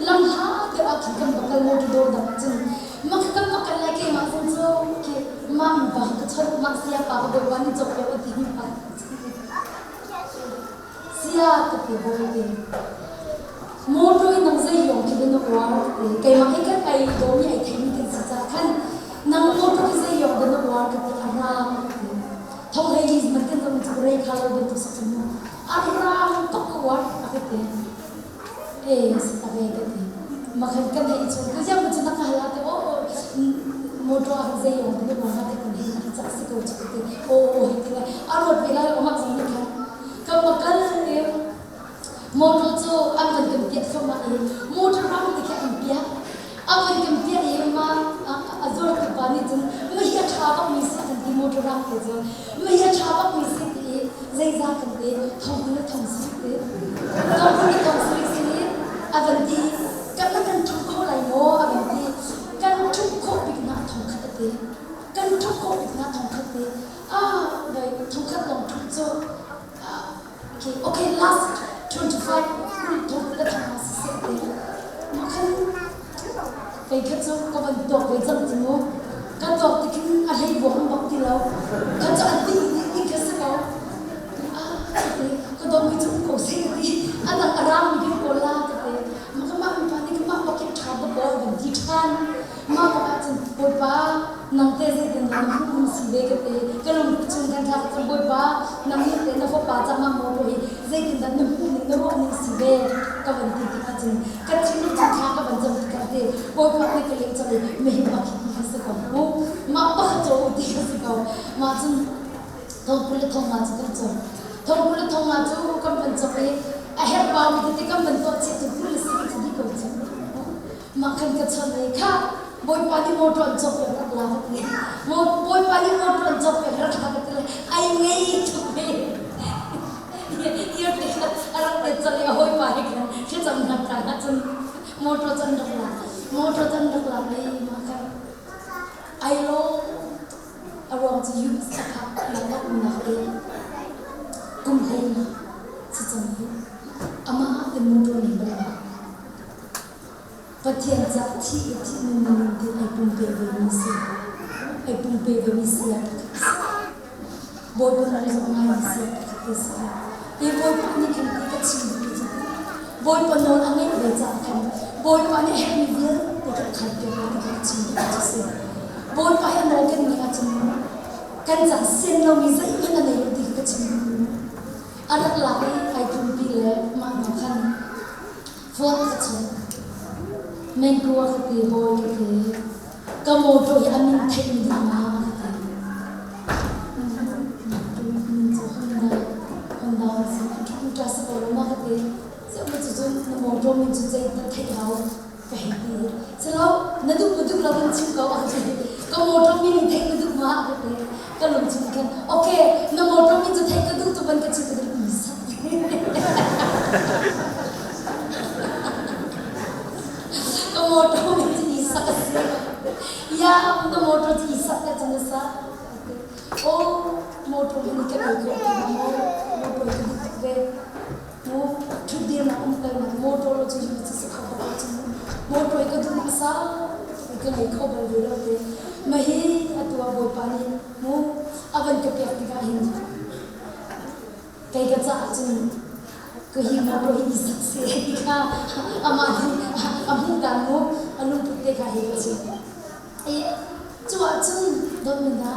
lam hla deuh ah khan kan va kal motor dawr dang ah cun. Mah kha kan va kal lai keimah zong cu khi mah mipa ka chawnh mah sayapa ka bawipa nih cawk piak a ti mi pa. Sia ka ti bawi ti. Motor in nang zei yong khi na uar ka ti. Keimah hi khan ai dawmi ai theimi kan si ca khan nang motor hi zei yong dah na uar ka ti a rang ka ti. Thong hlei li man kan zong cu rei kha lo bantuk sak mu. A rang tuk ka uar a ka ti. Eh si ta ve ka ti. Makhan kan hei chung ka ziang cu na ka hala te o motor ah zei yong dah na uar na te kan hei na cak si ko chu ka ti. O o hei ti le a ruat ve lai o mak zong nih khan Ka va kal i motor cu an van kan piah thluahmah i motor rang ti khi an piah. A van kan piah i mah a zuartu pa nih cun mah hi a ṭha bakmi si kan ti motor rang te cu mah hi a ṭha bakmi si ti i zeizah kan ti thong kul le thong sarih ti thong kul le thong sarih si i a van ti kan na kan ṭhu kho lai maw a van ti kan ṭhut khawh bik nak thong khat a ti kan ṭhut khawh bik nak thong khat ti Ah, vai thongkhat lawng ṭhumh cu okay, okay last 25 kul thong le thong nga siseh te mah khan kei kha cu ka van tuak ve cang cu mu ka tuak ti khin a hlei buang bak ti lo kha cu a ding ding kha si ko ah ka ti ka dawm mi cu um ko seh ka ti a dang a rang mi ko la ka ti mah ka mah mipa nih ka mah bak hi ṭha bak ko van ti ṭhan Mah kong ahcun Bawipa nang teh zeitindah na hmuh si ve ka ti. Ka lung chung kan thlak cun Bawipa nang nih teh na fapa cangah maw hi zeitindah na hmuh ning na ruah ning si ve ka van ti tikah cun ka thinlung chung thla ka van cam tikah ti Bawipa nih ka leh cang i mihi bak hi ti kha si ko mu mah pakhat caw u ti kha si ko mah cun thong 20 le thong nga cu kan cawk thong 20 le thong nga cu kan van cawk i a herh baumi tete kan van tuah chih cu 20 le si cu dih ko cu Mah khan ka chawnh i khah Bawipa nih motor an cawk piak rak la ka ti. Bawipa nih motor an cawk piak rak la ka ti le ai ngei tuk ve. Ear te kha a rak te cang i a hawipa he khan thlacamnak caan ah cun motor cu an rak la. Motor cu an rak lak i mah khan ai lawm tuk. ruang cu US a phak nak a umnak hi kum 14 si cang hi. Amah te motor nei bal lo. Pathian cah thih le thih nun na nun ti ai pumpe ve mi si. Ai pumpe ve mi si ah pakhat si. Bawipa nawl zong ngai mi si ah pakhat te si. Hi Bawipa nih khan ti ka chim duhmi cu Bawipa nawl a ngeih ve caah khan Bawipa nih a herhmi vialte kan khan piak lai ti kha ka chim duhmi cu si. Bawipa he nawl kan ngeih ahcun kan ca sian lomi zeihmanh a nei lo ti kha ka chim duhmi. A rak lak i ai tlumpi le mah hna khan phone ka chawnh. Mengku a ka ti, hawi ka ti. Ka mawṭaw hi a min theih na duh ma a ka ti. Min cu Honda, Honda a si. Ṭha si ko lo ma ka ti. Cucu na mawṭaw min cu zei na theih hau ka hei ti. Silo na duh ma duh lo kan chim ko a ka ti. Ka mawṭaw min hi theih na duh ma a ka ti. Ka lung chung khan okay na mawṭaw min cu theih ka duh tu ban ka chim ka duh mi sak. Ka mawṭaw min cu Isak a si. Ya na mawṭaw cu Isak ka cun a sa. Oh mawṭaw hi ka ei khawh ti maw? Mawṭaw ka duh tuk ve. Mu ṭhutdirnak um kalnak mawṭaw lo cu hi cu si kho bak lo cu mu. Mawṭaw hi ka duh nak sau ka ngei kho bal ve lo te. Mahi atu ah Bawipa nih mu a van ka pek tikah hin kei ka caah cun ka hi mawṭaw hi Isak si ti kha amah nih a hmuh dan mu a lungput te kha hi ka chim. I cu ahcun dawtmi hna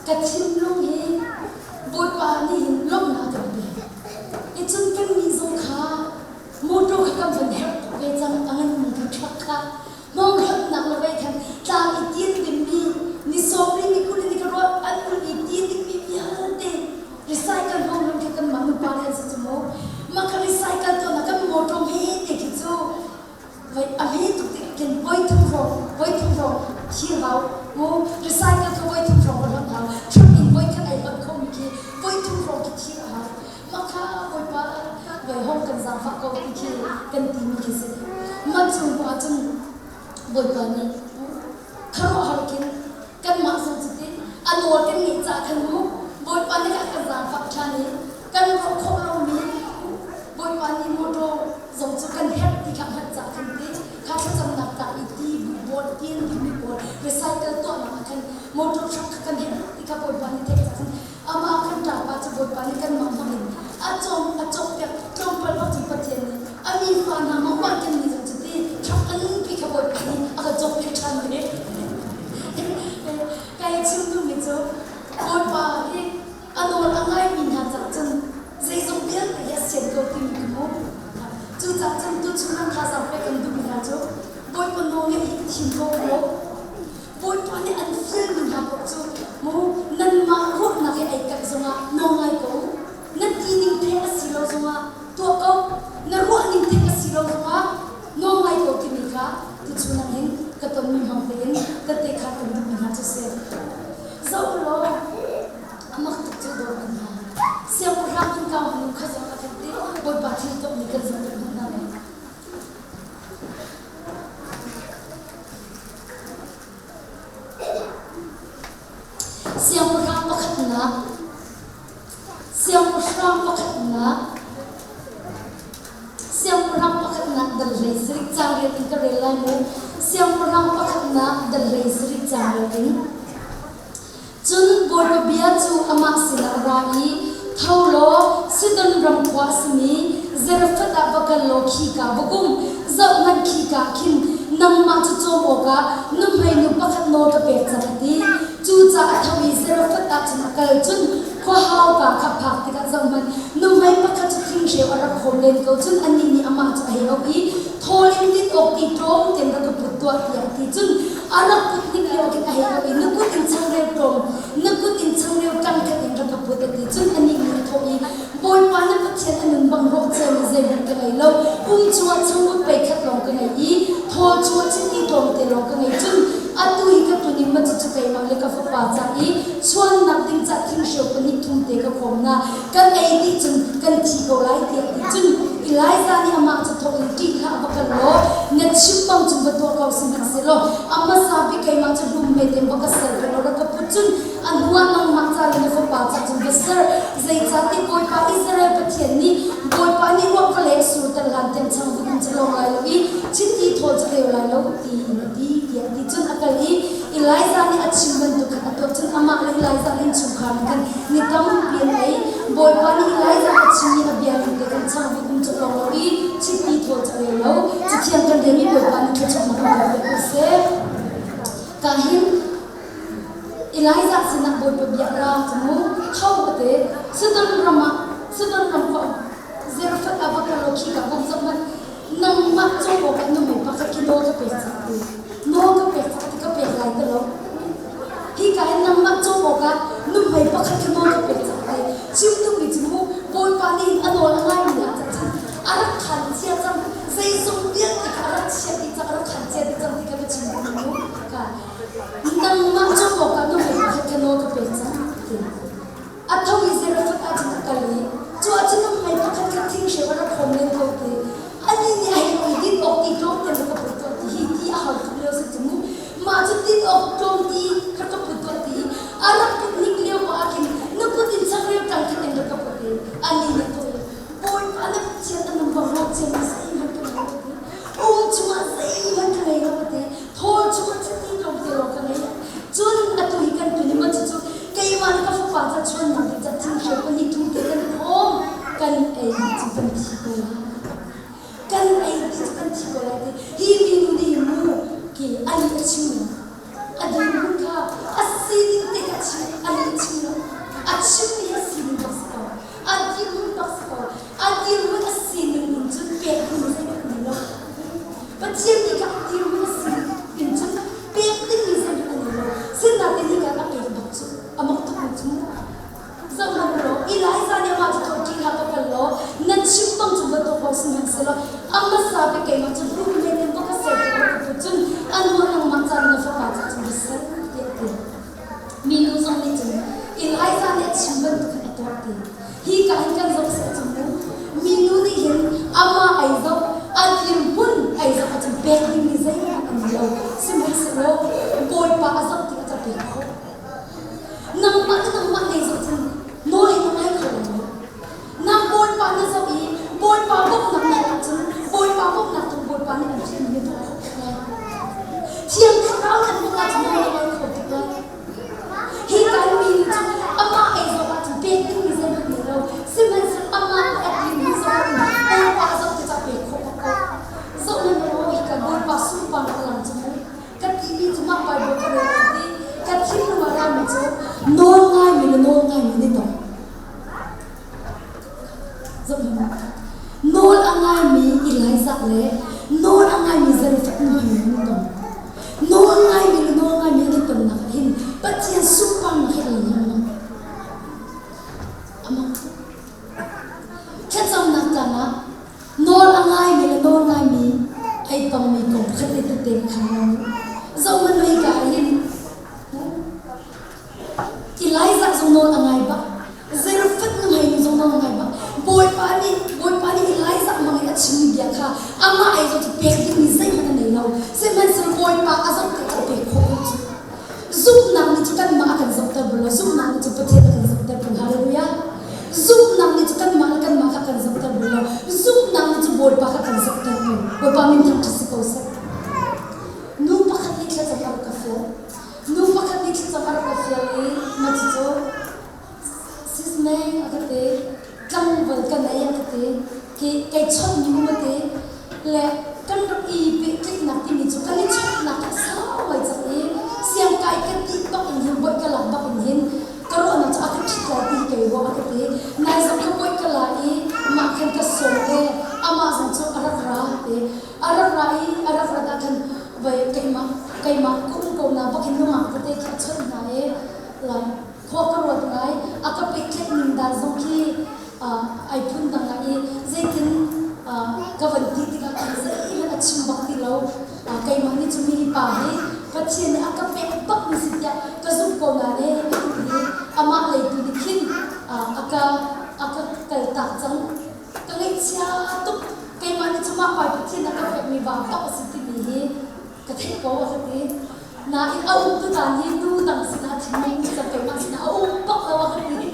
ka thinlung hi Bawipa nih hin lawmhnak a kan pek. I cun kannih zong kha mawṭaw kha kan van herh tuk ve cang a nganmi kan truck kha hmawnghlonhnak le vei khan tlang i tin dingmi ni sawmri ni 20 ni ka ruat an ul i tin dingmi vialte recycle hmawnghlon khi kanmah nupa le an si cu mu mah kha recycle tuahnak kan mawṭaw hme te khi cu voi a hme tuk tik khin voi thum hrawng voi thum hrawng thir hau mu recycle kha voi thum hrawng va hlonh hau truck in voi khat ai hlonh khomi khi voi thum hrawng khi thir a hau mah kha Bawipa voi hong kan zaangfah ko ti khi kan timi khi si mah cu hnu ah cun Bawipa nih khuaruahhar khin kanmah zong cuti a nawl kan ngeih caah khan mu Bawipa nih a kan zaangfah ṭhan i kan ruah khawh lomi Bawipa nih mawṭaw zong cu kan herh ti kha hngalh caah khan ti kha thlacamnak ca i ti pawl tin timi pawl recycle tuahnak ah khan motor truck kha kan herh ti kha Bawipa nih theih caah khan amah kan ṭapa cu Bawipa nih kanmah hmang in a cawm a cawkpiak tlawmpal bak cu Pathian nih a mi fa hna mah kan nih zong cu ti truck a nunpi kha Bawipa nih a ka cawkpiak ṭhan ve. Kai chim duhmi cu Bawipa hi a nawl a ngaimi hna cah cun zeizong vialte hi a sian ko timi ka hmuh. Cucaah cun tuchun nan thazaang pek kan duhmi hna cu Bawipa nawl ngeih hi thim ko u. Bawipa nih an fialmi hna paoh cu mu nanmah ruahnak he ai kalh zongah nawl ngai ko u. Na ti ning the a si lo zongah tuah ko. Na ruah ning the a si lo zongah nawl ngai ko timi kha tuchun ah hin ka tonmi hmang tein tette kha kan duhmi hna cu si. Zoh u law a mak tuk cu dawr kan hna. Siangpahrang in kau hnu kha zong a kan ti Bawipa thil tuahmi kan zoh tuk hna lai. Siangpahrang pakhatnak Siangpahrang pakhatnak Siangpahrang pakhatnak dal hlei sarih caang riat in ka rel lai mu. Siangpahrang pakhatnak dal hlei sarih caang riat in. Cun Bawipa bia cu amah sinah a ra i, Tho law, Sidon ram khua a simi Zarephath ah va kal law khika va um. Zohhmanh, khika khin nangmah cu cawm awkah nuhmeinu pakhat nawl ka pek cang, a ti. Cucaah a tho i Zarephath ah cun a kal. Cun khua hauka kha a phak tikah zohhmanh, nuhmei pakhat cu thinghreu a rak khawm len ko. Cun anih nih amah cu a hei auh i, Thawl in din awk ti tlawm tein rak ka put tuah, tiah a ti. Cun a rak put hnik lio khin a hei auh i, Na kut in changreu tlawm, na kut in changreu ṭangkhat in rak ka put, a ti. Cun anih nih a thawh i, Bawipa na Pathian a nun bang rawh ciami zeihmanh ka ngei lo. Um chungah changvut pei khat lawng ka ngei i thawl chungah chiti tlawmte lawng ka ngei. Cun atu hi ka tlun i macu cu keimah le ka fapa ca i chuannak ding ca thinghreu pahnih thum te ka khawm hna. Kan ei dih cun kan thi ko lai tiah a ti. Cun Elijah nih amah cu thawk in ṭih hlah va kal law na chim bang cun va tuah ko sihmanhsehlaw a hmasa bik keimah cu hlum hmete in va ka ser ve law rak ka put. put. Cun a hnuah nangmah ca le na fapa ca cun va ser. Zeicahtiah Bawipa Israel Pathian nih, Bawipa nih ruah va leng surter hlan tiang changvut in ca lawng lai lo i chiti thawl cu reu lai lo, tiin a ti, tiah a ti. Cun a kal i Elijah nih a chim bantuk khan a tuah. Cun amah le Elijah le innchungkhar nih khan ni tampi an ei. Bawipa nih Elijah a chimmi a bia ning te khan changvut in ca lawng lo i chiti thawl cu a reu lo. Cathiang kan relmi Bawipa nih thluachuahnak kan pek ko seh. Ka hin Elijah sinah Bawipa bia ra cu mu tho a ti. Sidon ram ah Sidon ram khua Zarephath ah va kal law khika vong zoh hmanh nangmah cawk awkah nuhmei pakhat khi nawl ka pek cang ti. Nawl ka pek cang ti ka pek lai ti lo. Hika hin nangmah cawk awkah nuhmei pakhat khi nawl ka pek cang ti. Chim duhmi cu mu Bawipa nih hin a nawl a ngaimi hna cah cun a rak khan cia cang zeizong vialte kha a rak chiah dih cang a rak khan cia dih cang ti kha ka chim duhmi mu. Ka nangmah cawk awkah nuhmei pakhat kha nawl ka pek cang ti. A tho i Zarephath ah cun a kal i cu ah cun nuhmei pakhat kha thinghreu a rak khawm len ko ti. Anih nih a hei i din awk ti tlawmte rak ka put tuah ti hi ti a har tuk lio si cu mu. Mah cu din awk tlawm ti rak ka put tuah ti i a rak put ning lio ko ah khin na kut in changreu tang khat in rak ka put i anih nih a thawh i Bawipa na Pathian a nung bang ruah ciami zeihmanh ka ngei lo ti. Um chungah zeihmanh ka ngei lo ti. Thawl chungah chiti tlawmte lawng ka ngei. Cun atu hi kan tun i maw cucu keimah le ka fapa ca chuannak ding ca thinghreu pahnih thum te kan khawm kan ei cu kan thi ko lai. Kan ei ti cu kan thi ko lai ti. Hi minu nih hi mu ki ali a chim lo. A dirhmun kha a sining te kha chim ali a chim lo. A chimmi a sining bak si ko. A dirhmun bak si ko. A dirhmun a sining in cun pek ding zeihmanh a nei lo. Pathian nih kha a dirhmun a sining in cun pek dingmi zeihmanh a nei lo. Sinain hi kan a pek bak cu a mak tukmi cu zoh hmanh law Elijah nih amah cu tho ṭih hlah ka kal law na chim bang cu va tuah ko sihmanhsehlaw a hmasa bik keimah cu hlum men in va ka ser tuah ka put cun a hnuah nangmah ca le na fapa ca cun va ser tiah a ti. Minu zong nih cun Elijah nih a chim bantuk in a tuah ti. Hi ka hin kan zoh seh cu mu. Minu nih hin amah ai zoh, a dirhmun ai zoh ahcun pek dingmi zeihmanh an lo. Sihmanhsehlaw Bawipa a zoh tikah ca pek khawh. Nangmah le nangmah nei zoh cun nawl hi na ngai kho lai lo. Nang Bawipa na zoh i Bawipa bawmhnak na herh ahcun Bawipa bawmhnak cu Bawipa nih an fialmi na tuah khawh tuk lai. Thiang Thlarau nih an bawmh ahcun nawl na ngai kho tuk lai. Hi kan mi nih cun amah ei zoh ahcun pek dingmi zeihmanh nei lo. Sihmanhsehlaw amah a dirmi zoh ahcun Bawipa zoh tikah pek khawh bak ko. Zoh hmanh u, hika Bawipa sunparnak a lang cu mu. Ka timi cu mah Bible ka rel lai ti ka thinlung ah rami cu nawl ngaimi le nawl ngaimi ni tong. Zoh hmanh u. Nawl a ngaimi Elijah le nawl a ngaimi Zarephath nu hi an i tong. Nawl ngaimi le nawl ngaimi an i tonnak ah hin Pathian sunparnak hi a lang lengmang. A mak tuk. Thlacamnak caan ah nawl a ngaimi le nawl ngaimi ai tongmi kong pakhat te tete kha khang u. Zoh hmanh u hika ah hin Elijah zong nawl a ngai bak. Zarephath nuhmei nu zong nawl a ngai bak. Bawipa nih Bawipa nih Elijah hmang in a chimmi bia kha amah ei zong cu pek dingmi zeihmanh a nei lo. Sihmanhsehlaw Bawipa a zoh tikah a pek khawh ko cu. Zumhnak nih cu kanmah a kan zohter bal lo. Zumhnak nih cu Pathian a kan zohter peng. Hallelujah. Zumhnak nih cu kanmah le kanmah kha a kan zohter bal lo. Zumhnak nih cu Bawipa kha a kan zohter peng. Bawipa min thangṭhat si ko seh. Nu pakhat nih thlacam a rak ka fial. Nu pakhat nih thlacam a rak ka fial i mah cucu sis meng a ka ti, tlangval ka nei a ka ti, ki kei chawnhmi um a ti, le kan rak i pehtlaihnak timi cu kan i chawnhnak a sau ngai cang i siangkai ka tih bak in hin bawih ka lak bak in hin ka ruahnak cu a ka ṭhit lai ti kei ruah a ka ti. Nai zong ka bawih ka la i mah khan ka sawm i amah zong cu a rak ra ti. A rak ra i a rak rat ah khan vai keimah keimah ka um ko na bak hin nungak tete khi a chawnh hna i like khua ka ruat ngai a ka pehtlaih ning dan zong khi ai phun dang ngai i zeitin ka van ti tikah khan zeihmanh a chim bak ti lo keimah nih cu mi pa hi Pathian nih a ka pek bak mi si tiah ka zumh ko na ne a ti i amah lei tu nih khin a ka a ka kaltak cang ka ngaihchia tuk keimah nih cu mah pai Pathian a ka pekmi van tak a si timi hi ka theih ko a ka ti. Nain a um tu caan hi nu dang sinah thinlung ni cang keimah sinah a um bak lo a ka ti.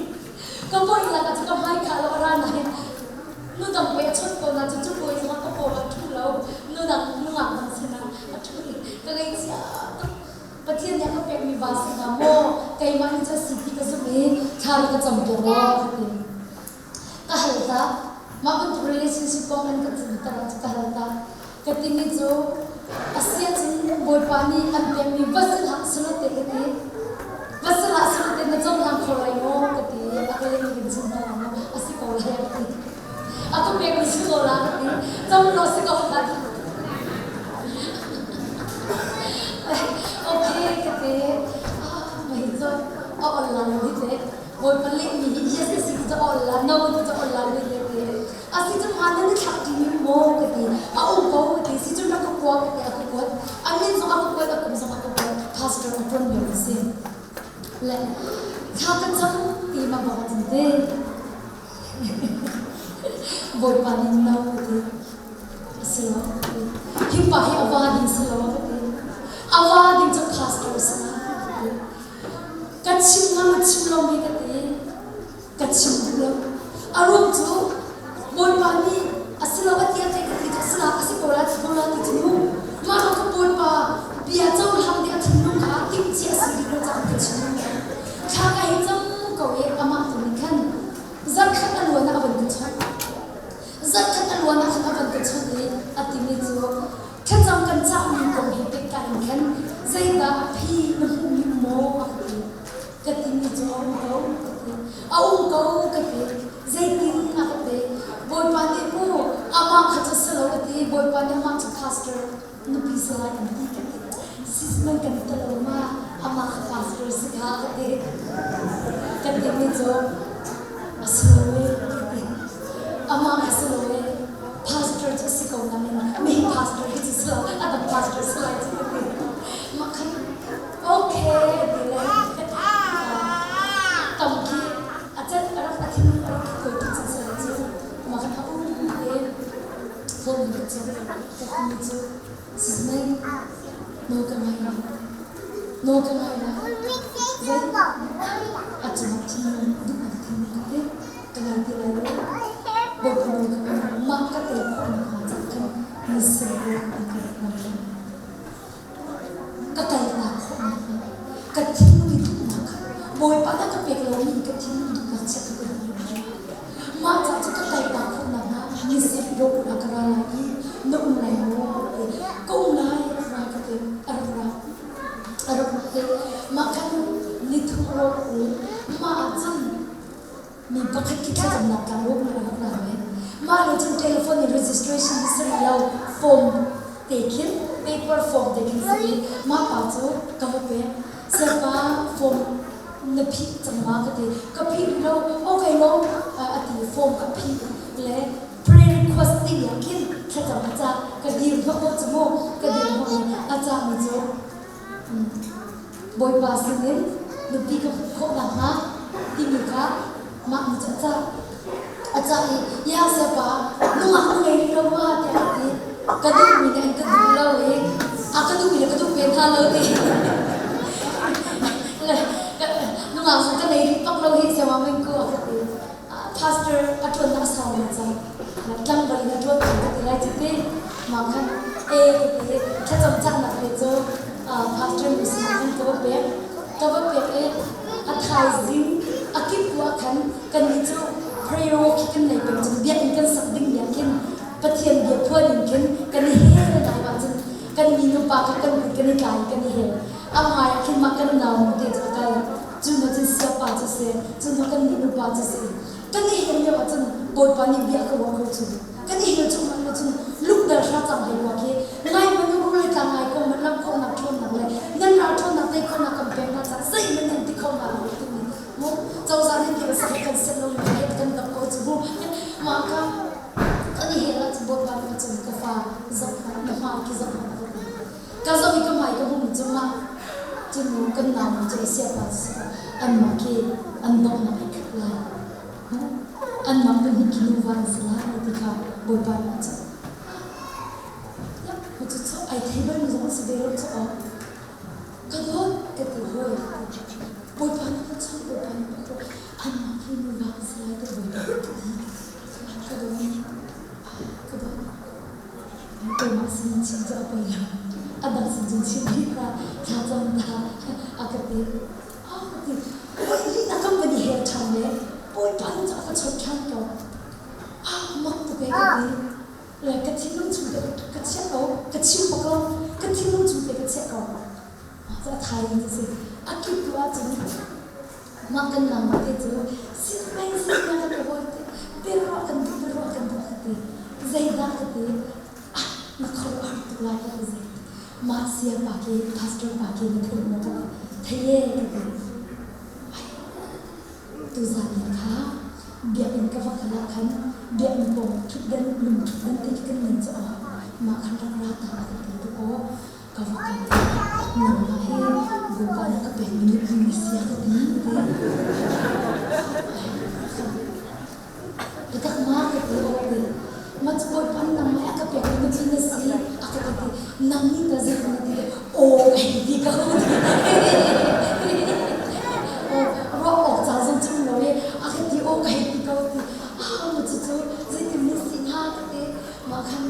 Ka poi lak ah cu ka hmai khah lo a ra nain nu dang pei a chawnh ko na cu cu poi zongah ka paw ah ṭhu lo nu dang nungak dang sinah a ṭhu i ka ngaihchia tuk. Pathian nih a ka pekmi va si hnga maw keimah nih cun si ti ka zumh i thla ka cam piak law ka ti. Ka hal ta. Mah bantuk relationship kong an ka chim ter ah ka hal ta. Ka timi cu a si ahcun Bawipa nih an pekmi va si hlah silo te ka ti. Va si hlah silo te na cohlang kho lai maw ka ti. A ka leh in chim hna maw a si ko lai ka ti. A ka pekmi si ko la ka ti. Cam law si ko la ti. Okay ka ti. Ah, mah hi cu a ol la lo hi te. Bawipa lehmi hi yes a si ti cu a ol la, no ti cu a ol la le le ti. A si cu hmaan nan i thlak ṭi mi maw ka ti. A um ko ka ti. Si cun rak ka kua ka ti a ka kuat. A min zong a ka kuat, a kum zong a ka kuat. Pastor a ṭuan lio a si. Le thla ka cam ti ma bak cun te. Bawipa nih no ka ti. A si lo ka ti. Hi pa hi a va ding si lo ka ti. A va ding cu pastor a si la ka ti. Ka chim ngam a chim lomi ka ti. Ka chim duh lo. A ruang cu Bawipa nih a si lo a ti a theih ka ti cu a si la a si ko la ti ko la ti cu mu. Mah lawng kha Bawipa bia cohlang ding a thinlung kha timhcia a si rih lo caah ka chim lo. Thla ka hei cam ko i amah tu nih khan zarhkhat a luan ah a van ka chawnh. Zarhkhat a luan ah khan a van ka chawnh i a timi cu Thlacam kan cahmi kong he pehtlai in khan zeidah a phi na hmuhmi maw a ka ti. Ka timi cu a um ko ka ti. A um ko ka ti. Zeitin a ka ti. Bawipa nih mu amah kha cu si lo a ti. Bawipa nih amah cu pastor nupi si lai an ti ka ti. Sis man kan ti lo ma amah kha pastor si kha ka ti. Ka timi cu a si lo e ka ti. Amah kha si lo e. Pastor cu a si ko nain mi pastor hi cu si lo a dang pastor si lai cu ka ti. Mah khan okay ti le tam khi a cat a rak a thinlung a rak koi tuk cang sal cu mah khan a um i phone in ka cawk ka timi cu sizmei no ka ngai lo no ka ngai lo zei a cungah thinlung duhnak thinlung ka ti Ka ngai ti lai lo. Bawipa nawl ka ngai lo. Mah ka tel khawh nakhnga cah khan na sin ruah na ka rak ngam lo. Ka kalnak khawh nakhnga ka thinlung i duhnak kha Bawipa na ka pek lomi in ka thinlung duhnak chiah kha ka duh lo. Mah cah cu ka kaltak khawh nakhnga ni sin ruah ah ka ra lai i na um lai maw? Ka um lai rak ra ka ti. A rak ra. A rak ra i mah khan ni thum a rawk u. Mah ah cun Mi pakhat khi thlacamnak tlangrawk nih a rak ra ve. Mah le cun telephone in registration hi si rih lo, form te khin, paper form te khin si i mah pa cu ka va pek. Sayapa form na phih cang ma ka ti. Ka phih rih lo, okay lo a ti form ka phih le prayer request timi ah khin thlacam a cah. Ka dir hnawh cu mu, ka dir hnawh i a cahmi cu Bawipa sinin nupi ka hmuh khawh nakhnga timi kha mah nih cun a cah. A cah i, Ya Sayapa, nungak na ngei rih lo ma? tiah a ti. Ka duhmi nih an ka duh lo i a ka duhmi le ka duh ve hna lo ti. Nungak zong ka nei rih bak lo hi Sayama Mingku a ka ti. Pastor a ṭuannak a sau ngai cang. Tlangval in a ṭuan cang ka ti lai cu ti. Mah khan e ka ti thlacam cahnak te cu pastor nu sinah khan ka va pek. Ka va pek i a thaizing a kip tu ah khan kannih cu prayer walk hi kan nei peng cun biakinn kan sak ding bia khin Pathian bia phuan in khin kan i hel ngai ma cun kan mi nupa kha kan kut kan i tlai kan i hel. A hmai ah khin mah kan nau nu te cu a kal. Cu hnu cun siapa cu si, cu hnu kan nih nupa cu si. Kan i hel lio ahcun Bawipa nih bia ka ruah ko cu. Kan i hel chung hmanh cun lungdal hra cang hlei rua khi ngai hmanh u rul tlang ngai ko man lam khawhnak ṭhawnnak le nan ral ṭhawnnak tei khawhnak kan pek hna caah zeihmanh nan ti kho hna lo timi mu cozah nih ti a kan set lo mi he kan dam ko cu mu mah kha kan i hel ahcun Bawipa nih a cun ka fa zoh hmanh na hma ki zoh hmanh a ka ti Ka zoh i ka hmai ka hmuhmi cungah cunu kan naunu cu siapa cu si anmah khi an donghnak ai khat lai. Anmah pahnih khi nuva an si lai ti kha Bawipa nih a cah. Cucu ai thei balmi zong an si ve lo cu aw. Ka dawt ka ti hawi. Bawipa nih ka chawnh, Bawipa nih ka tuah. Anmah hi nuva an si lai ti Bawipa nih ka ti. Ka dawt, ka dawt. Keimah sin chim cu a poi lo. A dang sin cun chim rih hlah, thlacam ta a ka ti. A ka ti. Bawi lih na kan van i hel ṭhan le Bawipa nih cu a ka chawnh ṭhan ko. A mak tuk ee ka ti. Le ka thinlung chung te ka chiah ko, ka chim bak lo, ka thinlung chung te ka chiah ko. Mah cu a thai in a si. A kip tu ahcun mah kan nangmah te cu sin mei sin na ka ti hawi te biaruah kan duh biaruah kan duh ka ti. Zeidah ka ti? Ah, na khuaruah har tuk lai ka ti zei. Mah sia pa khi pastor pa khi na thei maw ka ti. Thei e ka ti. Tuzan ni kha biakinn ka va kal ah khan biakinn pawng ṭhutdan lung ṭhutdan te khi kan nei cu aw mah khan rak ra ta a ka ti tu aw ka va kal i nangmah hi Bawipa nih ka pekmi nupi na si a ka ti ti. Biatak ma ka ti aw ti. Ma cu Bawipa nih nangmah a ka pekmi nupi na si a ka ti ti. Nang nih ta zeitin na ti aw ka hei ti ko ti. Ruah awk ca zong chung lo i a ka ti aw ka hei ti ko ti. Ah ma cucu zeitin na si hnga ka ti. Mah khan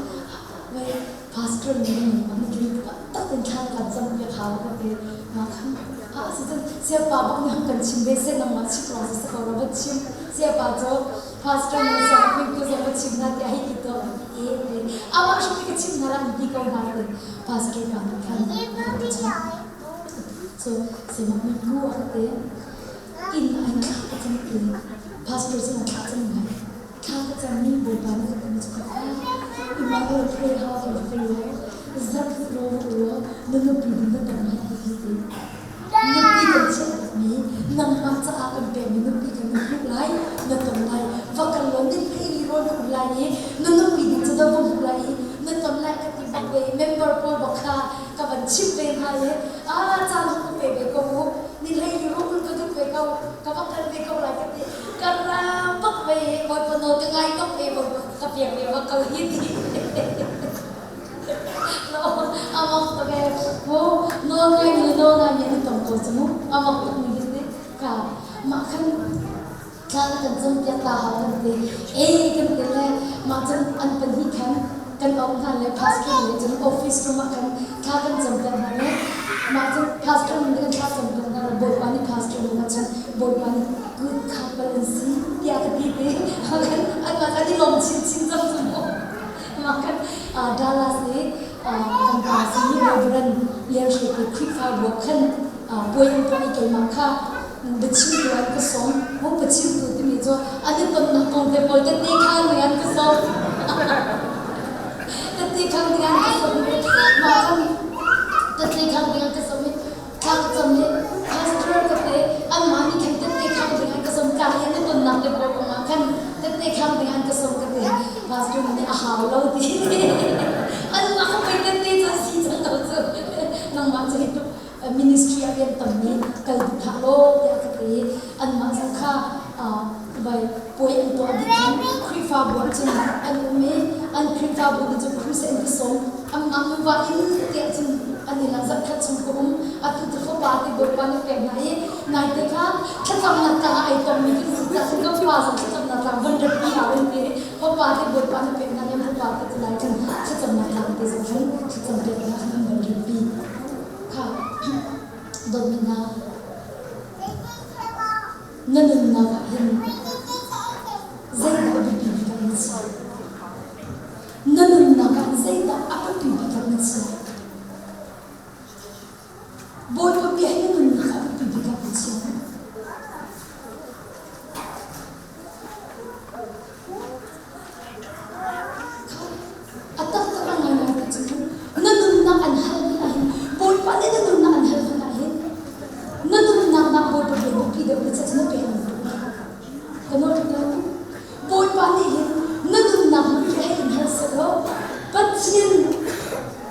wei pastor nih nangmah na ṭin taktak in thla kan cam piak hau ka ti. Mah khan ah si cun siapa bak nih hung kan chim ve seh nangmah chim lawng si ko ra va chim. Siapa cu pastor nih siang ku zong va chim hna tiah hei ti to e te. Amah hrim nih ka chim hna lah ti ko hna ti. Pastor pa nih khan ka chim. So simak mi ku a ka ti. Inn ah hin thla ka cam ti. Pastor sin ah thla cam ngai. Thla ka cam i Bawipa nih ka timi cu ka fa. Emmanuel Prayer House in va law, zarh law law na nupi ding na ton lai ti ti. Nupi kan chiah tukmi, nangmah caah kan pekmi nupi kan na hmuh lai, na ton lai. Va kal law ni hlei li rawl na um lai i na nupi ding cu na va hmuh lai i na ton lai ka ti bak ve i member pawl bak kha ka van chimh ve hna i ah caan hung ka pe ve ko u. Ni hlei li rawl ka duh ve ko, ka va kal ve ko lai ka ti. Ka ra bak ve i Bawipa nawl ka ngai bak ve Bawipa ka piak ve bak ko hi ti. Amak tuk e. Mu nawl ngai mi le nawl ngai mi an tong ko cu mu. Amak tuk mi hi ti. Ka mah khan thla na kan cam piak ta hau kan ti. E kan ti le mah cun an pahnih khan kan auh hna le pastor le cun office room ah khan thla kan cam piak hna le mah cun pastor nih kan thla cam piak hna le Bawipa nih pastor nih cun Bawipa nih good couple an si tiah ka ti ti. An mah kan i lawm chinchin cang cu mu. Mah kan Dallas i kan pa si Reverend Lian Hre Pu Khrihfabu ah khan puai an tuah i keimah kha biachimtu an ka sawm. Mu biachimtu timi cu an i tonnak kong te pawl tette khan ning an ka sawm. Tette khan ning an ka sawm i mah khan tette khan ning an ka sawm i thla ka cam i pastor ka te anmah nih khan tette khang ding an ka sawm tlang i an i tonnak te pawl kong ah khan tette khang ding an ka sawm ka ti pastor nih a hau lo ti anmah kha pei tette cu a si cang lo cu nangmah cu hi tluk ministry ah rian tam mi kal duh hlah law tiah ka ti anmah zong kha vai puai an tuah dih khan Khrihfabu ah cun an um i an Khrihfabu nih cun crusade an ka sawm anmah nuva in tiah cun an i lang zarhkhat chung ka um atu cu fapa te Bawipa nih pek hna i naite kha thlacamnak tlang ah ai tongmi kan si caah cun kan pa zong thlacamnak tlang van ratpi hau an ti fapa te Bawipa nih pek hna i fapa te cu lai khan thlacamnak tlang te zong khan thlacam piak hna khan an van ratpi kha dawtmi hna Na nunnak ah hin zeidah a biapi bik ah na chiah? Na nunnak ah zeidah a biapi bik ah na chiah? Bawipa bia hi na nunnak ah a biapi bik ah na chiah. A taktak a ngaingai ti cu na nunnak an hal hmanh ahhin Bawipa nih na nunnak an hal hmanh ahhin na nunnak nak Bawipa bia biapi deuh na chiah cu na pek lo. Ka nawl tuk lai mu. Bawipa nih hin na nunnak hmanh khi hei in hal sehlaw Pathian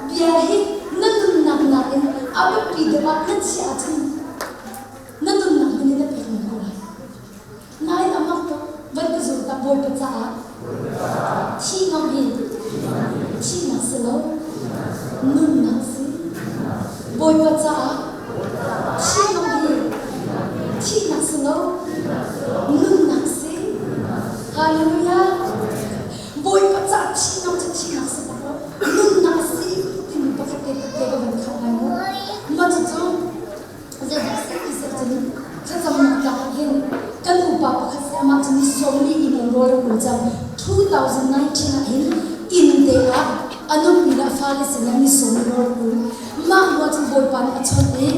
bia hi na nunnak nakin a biapi deuh ah na chiah ahcun na nunnak hmanh in na pek ngam ko lai. Nain a mak tuk van ka zul ta Bawipa caah thi ngam hi thihnak si lo nunnak si. Bawipa caah. Thihnak hi thihnak si lo, nunnak si. Hallelujah. Bawipa ca thihnak cu thihnak si bak lo, nunnak si timi pakhat te te ka van khat lai mu. Mah cucu zeidah si ti seh cun thlacamnak tlak ah hin kan upa pakhat si amah cu ni sawmli in an rawl a kul cang. 2019 ah hin inn te ah a nupi le a fale sinah ni sawmli rawl a kul. Mah hnu ah cun Bawipa nih a chawnh i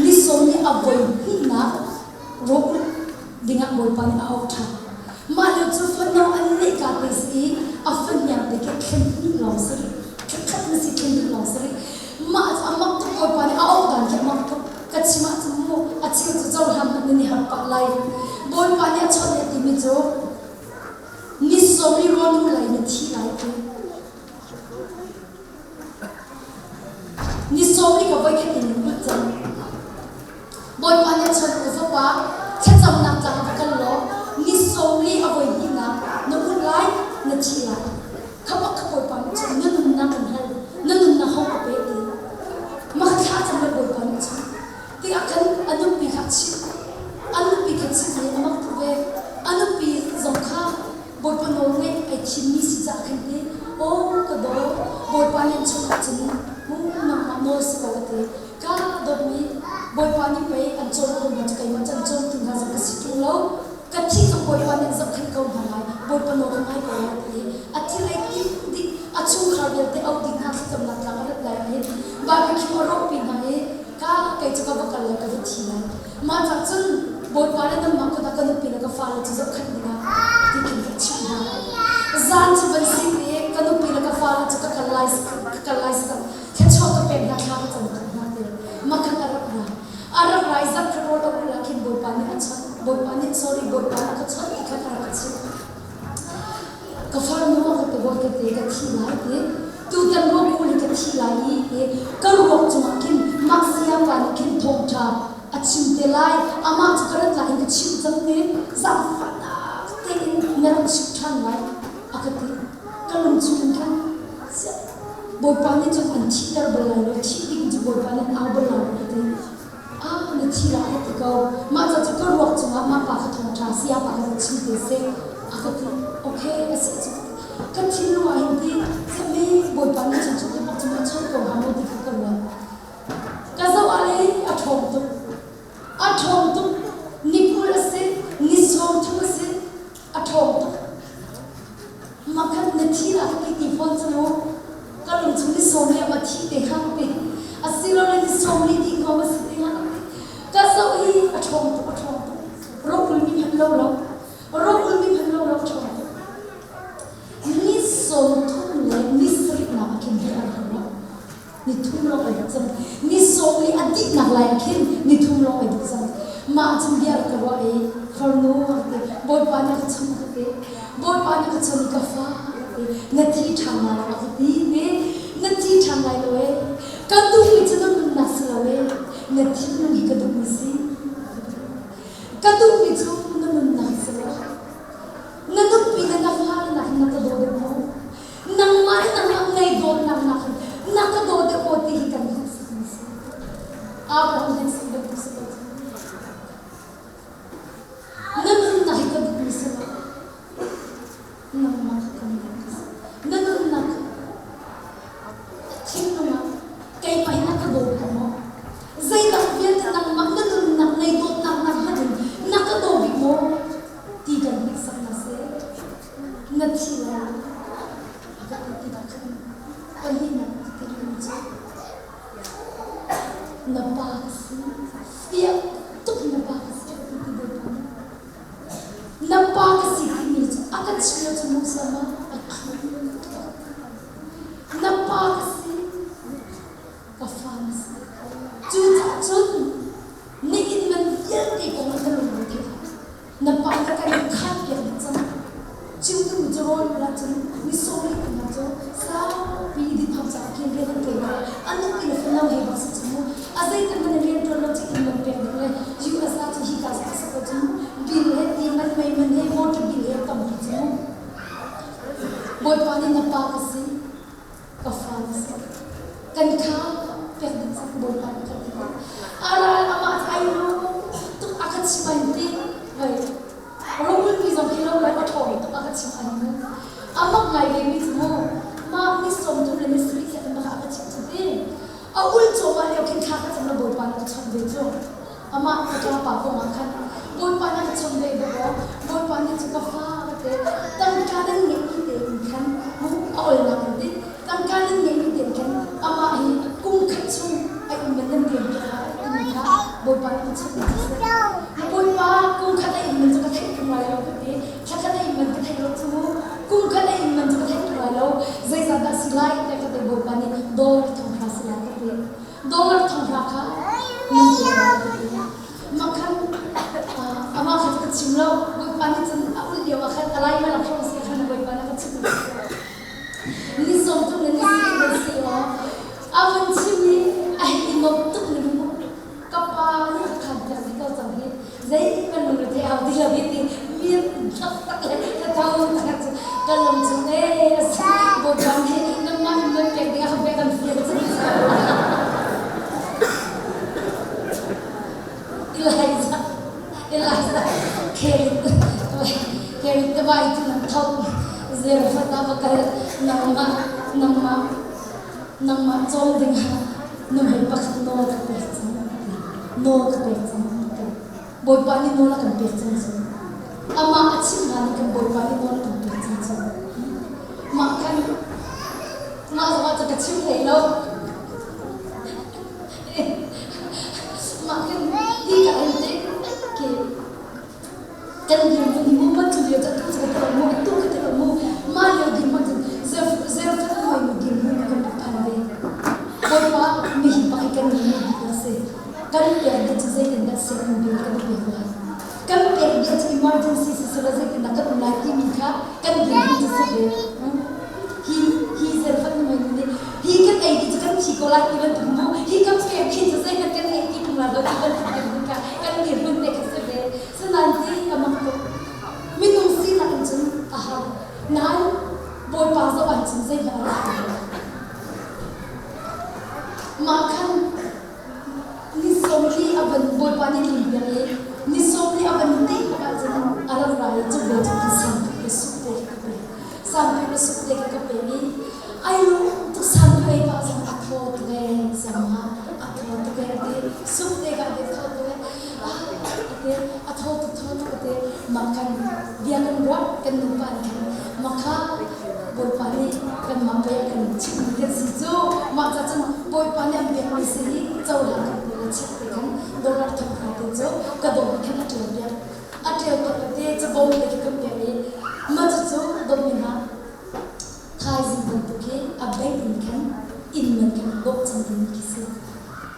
ni sawmli a voi hnihnak rawl dingah Bawipa nih a auh ṭhan. Mah lio cu fano an nehka te si i a fahniang te khi thlen hnih lawng si rih. Ṭhekhat na si thlen hnih lawng si rih. Mah cu a mak tuk Bawipa nih a auh dan khi a mak tuk. Ka chim ahcun mu a cheu cu cohlan hmanh nan i harh pah lai. Bawipa nih a chawnh le timi cu ni sawm i rawl nu lai na thi lai ti. Ni sawm i ka voikhat in in ulh cang. Bawipa nih a chawnh u fapa, thlacamnak tlang va kal law ni 40 a voi hnihnak na ulh lai, na thi lai. Kha bak kha Bawipa nih cun na nunnak kan hal, na nunnak ho ka pe ti. Mah kha thla cam le Bawipa nih cun tiah khan a nupi kha a chimh. A nupi kha chimh i a mak tuk ve. A nupi zong kha Bawipa nawl ngaih ai thimmi si caah khan ti, aw ka daw, Bawipa nih an chungah cun mu nangmah nawl si ko a ti. Ka dawtmi Bawipa nih pei an cawn ko hna cu keimah cu an cawntu hna zong ka si ṭung lo. Ka thi kha Bawipa nih an zohkhenh ko hna lai, Bawipa nawl ka ngai ko lai ti i a thil ai tim dih, a chungkhar vialte auh dih hna thlacamnak tlang a rat lai ah hin barbecue a rawhpi hna i ka kei cu ka va kal lai ka va thi lai. Mah cah cun Bawipa le nangmah kut ah ka nupi le ka fale cu zohkhenh dingah ti khin ka chimh hna. Zan cu van si i ka nupi le ka fale cu ka kal lai ka kal lai cang thluachuah ka pek hna thla ka cam tuk hna ti mah khan a rak ra. A rak ra i zarhkhat rawl a ul ah khin Bawipa nih a chawnh. Bawipa nih sorry Bawipa nih a ka chawnh ti khan a rak ka chimh. Ka farnu a ka ti bawi ka ti ka thi lai ti tutan ruakul hi ka thi lai i ti ka ruak cungah khin mah sayapa nih khin thawngṭha a chim te lai amah cu ka rat lai in ka chimh cang ti zaangfahnak tein na rak chimh ṭhan lai a ka ti ka lung chungin khan Bawipa nih cun an thihter bal lai lo thih ding cu Bawipa nih an au bal lai lo ka ti Ah, na thi la ka ti ko. Mah ca cu ka ruak cungah mah pa kha thawngṭha saya pa kha rak chim te seh. A ka ti. Okay, a si cu ka ti. Ka thinlung ah hin ti, me Bawipa nih cun cu bak cu a chawnh ko hnga maw ti kha ka ruat. Ka zoh ah le a ṭhawng tuk. A ṭhawng tuk. Ni 20 a si, ni 30 a si. A ṭhawng tuk. Makhat na thi la ka ti ti fawn cu mu. Ka lung chung ni 40 ah ma thi te hnga ka ti. Asilole ni 40 dih hnga ma si te hnga ka ti. Ka zoh i a ṭhawng tuk, a ṭhawng tuk. Ropul mi hmanh lo lo. Ropul mi hmanh lo lo a ṭhawng tuk. Ni 30 le ni sarihnak ah khin hi a rak ruah. Ni thum lawng ai dawh cang. Ni 40 a dihnak lai ah khin ni thum lawng ai dawh cang. Mah cun bia rak ka ruah i farnu a ka ti. Bawipa nih a ka chawnh a ka ti. Bawipa nih a ka chawnh i ka fa a ka ti. Na thi ṭhan lai lo a ka ti. Na thi ṭhan lai lo ee. Ka duhmi cu na nunnak si lo ee. Na thinlung hi ka duhmi si. Ka duhmi cu na nunnak si lo. Na nupi le na fale nakin na ka daw deuh maw? Nangmah le nangmah ngei dawtnak nakin na ka daw deuh maw ti hi kan hmuhsakmi si. Abraham hniksak bantuk si ko cu. Na nunnak hi ka duhmi si lo. Nangmah kha ka duhmi si. Na nunnak thinlung ah keimah hi na ka daw bik maw? Zeidang vialte nangmah na nunnak nei dawtnak nak hmanh in na ka daw bik maw? Ti kan hniksaknak si. Na thi lai a ka ti tikah khan pahnihnak ka ti rihmi cu na pa ka si fiang tuk na pa ka si ka ti ti Bawipa nih na pa ka si timi cu a ka chim lo cu Moses ma a thlum tuk na pa ka si ka fa na si cucaah cun nihin man vialte kong ah ka lung thei Na pa kha kan in khanpiak dih cang. Chimtu cu rawl ul ahcun ni 40 kum ah cu saupi i dinh hau caah khin rian an ṭuan lai. A nupi le fano he bak si cu mu. A zeitin hmanh in rian ṭuan lo cu inn man pek ding le US ah cu hika zaah a si ko cu mu. Bill he ti man mei man he water bill he tampi cu mu. Bawipa nih na pa ka si, ka fa na si. Kan kha. Pek ding cang Bawipa nih kan ti. A ral amah ai tuk a ka chim ai ti. Vai Rawlulmi zong khi lo lo a ṭhawng tuk a ka chim ai mu. A mak ngai ve mi cu mu mah ni 30 le ni sarih khat in bak a ka chim cu ti. A ul cawma lio khin thla ka cam la Bawipa nih ka chawnh ve cu. Amah ka ṭapa kong ah khan Bawipa nih ka chawnh ve dawkaw Bawipa nih cu ka fa ka te tangka nan ngeihmi tein khan mu a olnak in ti tangka nan ngeihmi tein khan amah hi kum khat chung a inn man nan rian piak lai timi kha Bawipa nih ka chimh mi cu a si. Na Bawipa kum khat a inn man cu ka theih tung lai lo ka ti. Thla khat a inn man ka theih lo cu kum khat a inn man cu ka theih tung lai lo. Zeizat dah si lai tiah ka ti Bawipa nih dollar thong hra si lai ka ti. Dollar thong hra kha nan pek lai ka ti. Mah khan amah kha cu ka chim lo. Bawipa nih cun a ulh lio ah khan a lai ma lakhrawng si khan Bawipa nih a ka chimh. Ni 30 le ni sarih nan si aw. A vun chim i a hei i nuam tuk ning mu. Ka pa nih a khan piak dih ko cang hi. Zeihmanh lungre thei au ti lo hi ti mir taktak le ka tho tak cu ka lung chung ee a si. Bawipa nih nangmah in man pek ding ah ka pek kan fial cang. Elijah Elijah Kerit Kerit te vai cu nan tho Zarephath ah va kal nangmah nangmah nangmah cawm ding ah nuhmei pakhat nawl ka pek cang nawl ka pek cang Bawipa nih nawl a kan pek cang cu amah a chimh hna nih kan Bawipa nih nawl a kan pek cang cu mah khan mah zongah cu ka chim hlei lo Mah kan hi ka in te ke kan dirhmun hi mu man cu lio cu atu cu ka ti lo mu atu ka ti lo mu mah lio dirhmun cun zerfat hoi mu dirhmun kan rak phan ve Bawipa mihi pak hi kan ni bik a si kan pek ding cu zeitindah sianginn bill kan i pek lai kan pek ding cu emergency si sila zeitindah kan um lai timi kha kan dirhmun cu si ve hi hi zerfat nu mei nih hi kan ei ti cu kan thi ko lai ti bantuk mu hi kan pek khi cu zeihmanh kan ei ti tung lai lo ti bantuk dirhmun kha kan dirhmun te kha si ve Sinain ti a mak tuk. Minung sinak in cun a har. Nain Bawipa zoh ahcun zeihmanh a rak har lo. Mah khan ni 40 a van Bawipa nih tlun piak i ni 40 a van teh bak ahcun a rak ra i cu bawi cu khan sampi le sup te kha ka pek. Sampi le sup te kha ka pek i ai lawm tuk sampi ei pah zong a thaw tuk ee zama a thaw tuk ee a ti. Sup te ka ti thaw tuk ee. A thaw tuk thaw tuk a ti. Mah khan bia kan ruah kan nupa nih khan mah kha Bawipa nih kanmah pei a kan chimhmi kan si cu mah ca cun Bawipa nih an pekmi si hi cohlang kan pawl le chiah te khan dollar thong hra te cu ka dawt khan a ṭial piak a ṭial piak te cabawm te khi kan pek i mah cucu dawtmi hna Thaizing bantuk hi a bank in khan inn man khan bawmh cang dingmi khi si.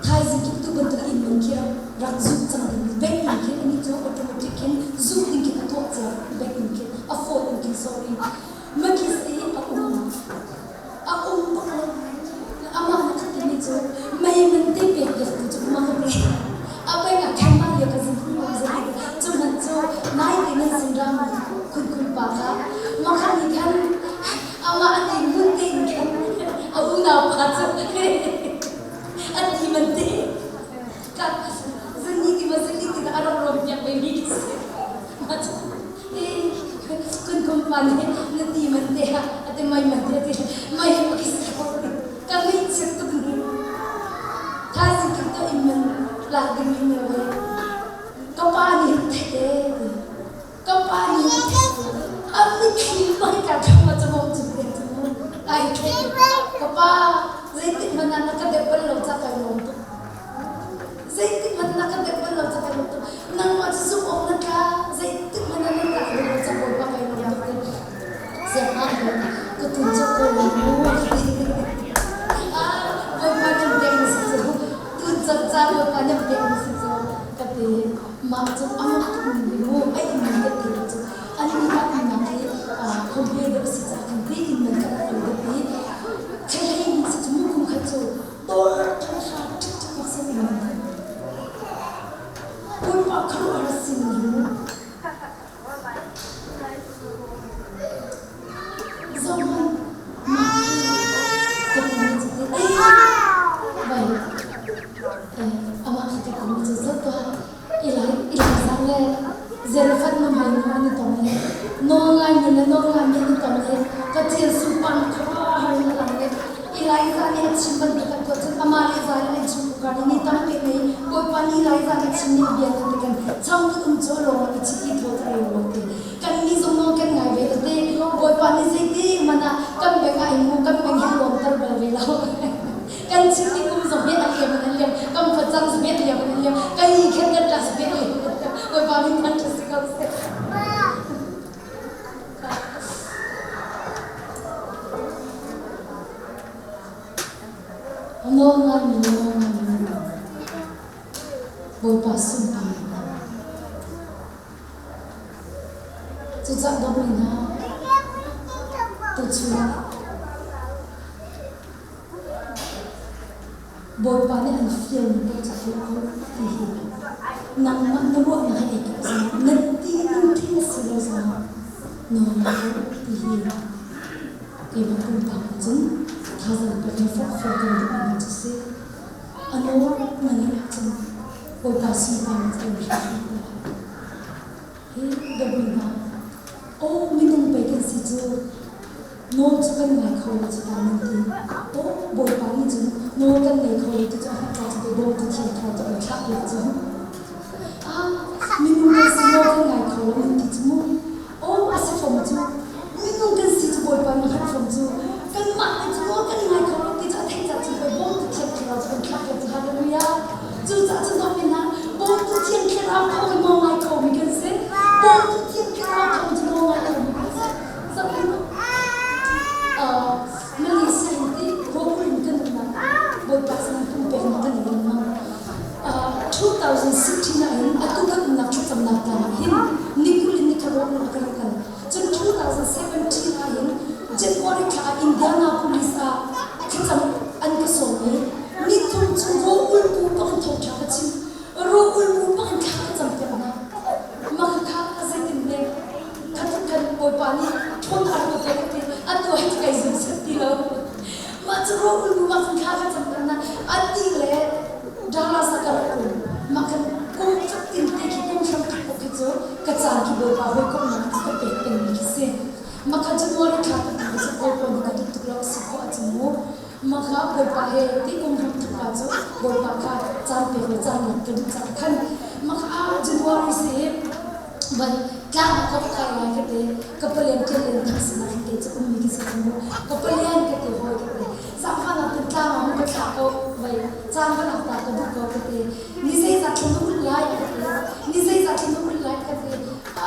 Thaizing khi tu bantuk inn man khi rak rak zumh cang dingmi bank in khin anih cu automatic khin zumh ding khin a tuah cia bank in khin a phone in khin sorry makis i a um a um bak lo amah na khat timi cu mei man te pek piak tu cu ma ka ti a bank ah khan mah lio ka zin cu hmanh cu nai te nan sin ram khun khun pa kha makhan nih khan amah an in hmun te in khan a unau pa cu an ti man te ka zani ti ma zani ti a rak rom piak ve mi si ma cu kun kum pa nih na ti man te ha ate mai man te ti mai ma kis ka ngai chiat tuk ni thaizing kin to in man lak ding in me Ka pa nih theih ee ka pa nih a mitthli hmai ka ṭhang a cawm cu te cu ai theih ka pa zeitik hmanh ah na ka deuh bal lo ca kai lawm tuk zeitik hmanh na ka deuh bal lo ca kai lawm tuk nangmah cu zumh awk na tla zeitik hmanh ah na tlak bal lo ca bawipa kai lawm tuk te siangah ka tu cu ko lo mu ah bawipa nan pek na si cu tu ca bawipa nan pek na si cu Ka ti. Mah cu amah tuk ning mu a inn man ka ti cu an nih ah umnak hi khuabe deuh a si caah khan ti inn man kan rak deuh i thlei ning si cu mu kum khat cu dollar thonghra ṭhikṭhik bak sin inn man kan Bawipa khuaruahhar sin mu Zohhmanh mah hi ka ti mi cu ti ei vai. Tukar ni tampi nei Bawipa ni lai zan a chimmi a bia nan ti kan changvut um cu lawng i chiti thaw cu reu lo ti. Kan ni zong nawl kan ngai ve tete Bawipa nih zeiti hmanh ah kan beng ah in mu kan beng hi a lawmter bal ve lo. Kan chiti kum zong hi a liam in an liam, kan facang zong hi a liam in an liam, kan i khen kan tla zong hi a liam in an liam. Bawipa min thangṭhat si ko seh. A nawl ngaimi le nawl ngaimi Bawipa sunparnak. Cucaah dawtmi hna, tuchun Bawipa nih an fialmi paoh cu tuah ko ti hi nangmah na ruahnak he ei ko zongah na ti ning thing a si lo zongah nawl ngai ko ti hi keimah pumpak in cun thazaang pek le forhfial kan duhmi hna cu si. A nawl na ngeih ahcun Bawipa sunparnak cu kan hrim ko lai. Hi dawtmi hna, aw minung pei kan si cu nawl cu kan ngai kho lo cu ta nan ti. Aw Bawipa nih cun nawl kan ngei kho lo ti cu a hmasa cu bawmtu thiang thlarau cu an thlah piak cu. Ah, minung kan si nawl kan ngai kho lo nan ti cu mu. Aw a si fom cu. Minung kan si cu Bawipa nih hngalh fom cu. Kanmah nih cu nawl kan ngai kho lo ti cu a theih caah cun pei bawmtu thiang thlarau cu an thlah piak cu. Hallelujah. Cucaah cun dawtmi hna, bawmtu thiang thlarau thawng in nawl ngai khomi kan si. Bawmtu thiang thlarau thawng cu nawl ngai khomi kan si. Zohhmanh u. Uh, Malaysia in ti rawkul in kan umnak Bawipa sin pumpeknak kan i lengmang. Uh, 2016 ah hin atu kan umnak thlacamnak tlang ah hin nikul in nikhat rawkul a kan kal. Cun 2017 ah hin January thla ah Indianapolis ah thlacam an ka sawm i nithum cu rawkul bu bak in thawngṭha ka chim. Rawkul bu bak in thla ka campiak hna. Mah kha zeitin ne khatluk khan Bawipa nih ṭhawn a rak ka pek ti atu ah kai zum set ti lo. Mah cu rawkul bu bak in thla ka campiak hna. Ati le Dallas ah ka rak um. Mah khan kum fatin te khi kum hram khat khi cu ka caan khi Bawipa hawikomhnak cu ka pek pengmi khi si. Mah kha January thla ka ti cu Bawipa nih ka duh tuk lo a si khawh ahcun mu. Mah kha Bawipa he ti kum hram thuk pa cu Bawipa kha caan pek le caan lak ka duh caah khan mah kha ah January si van tlang ah ka va kai lai ka ti ka palian ṭial len thang sinah hin kei cu ummi khi si mu ka palian ka ti hawi ka ti zaangfahnak tin tlang ah ka thlah ko vai caan va lak ta ka duh ko ka ti ni zeizat thla na ulh lai ka ti ni zeizat thla na ulh lai ka ti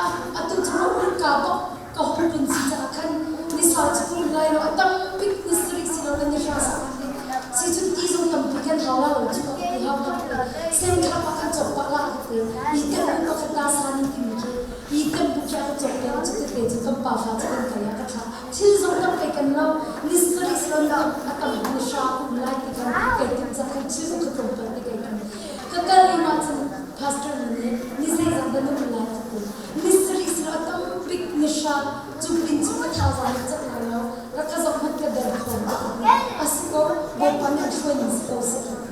ah atu cu ro ulh ka bak ka hong pun si caah khan ni sau cu ka ulh lai lo a tam bik ni sarih si lo le ni hra sa si cun ti zong tampi kan hau la lo cu ka ti hau la ka ti sem thla pa kan cawk pah la ka ti i tem bu pakhat ta sa ning timi khi i tem bu khi a ka cawk te cu tete cu kan pa fa cu kan kai ah ka thlah thil zong tam kai kan lo ni sarih si lo ni a tam ni hra um lai ti khan kai tim ca khan thil zong ka tlawmpal te kai kan ka kal i mah cun pastor nih ni zeizat dah na um lai ka ti ni sarih si lo a tam bik ni hra cu pin cu ka thazaang in cak lai lo rak ka zoh hmanh ka der kho ka ti a si ko Bawipa nih an hruai ning si ko seh ka ti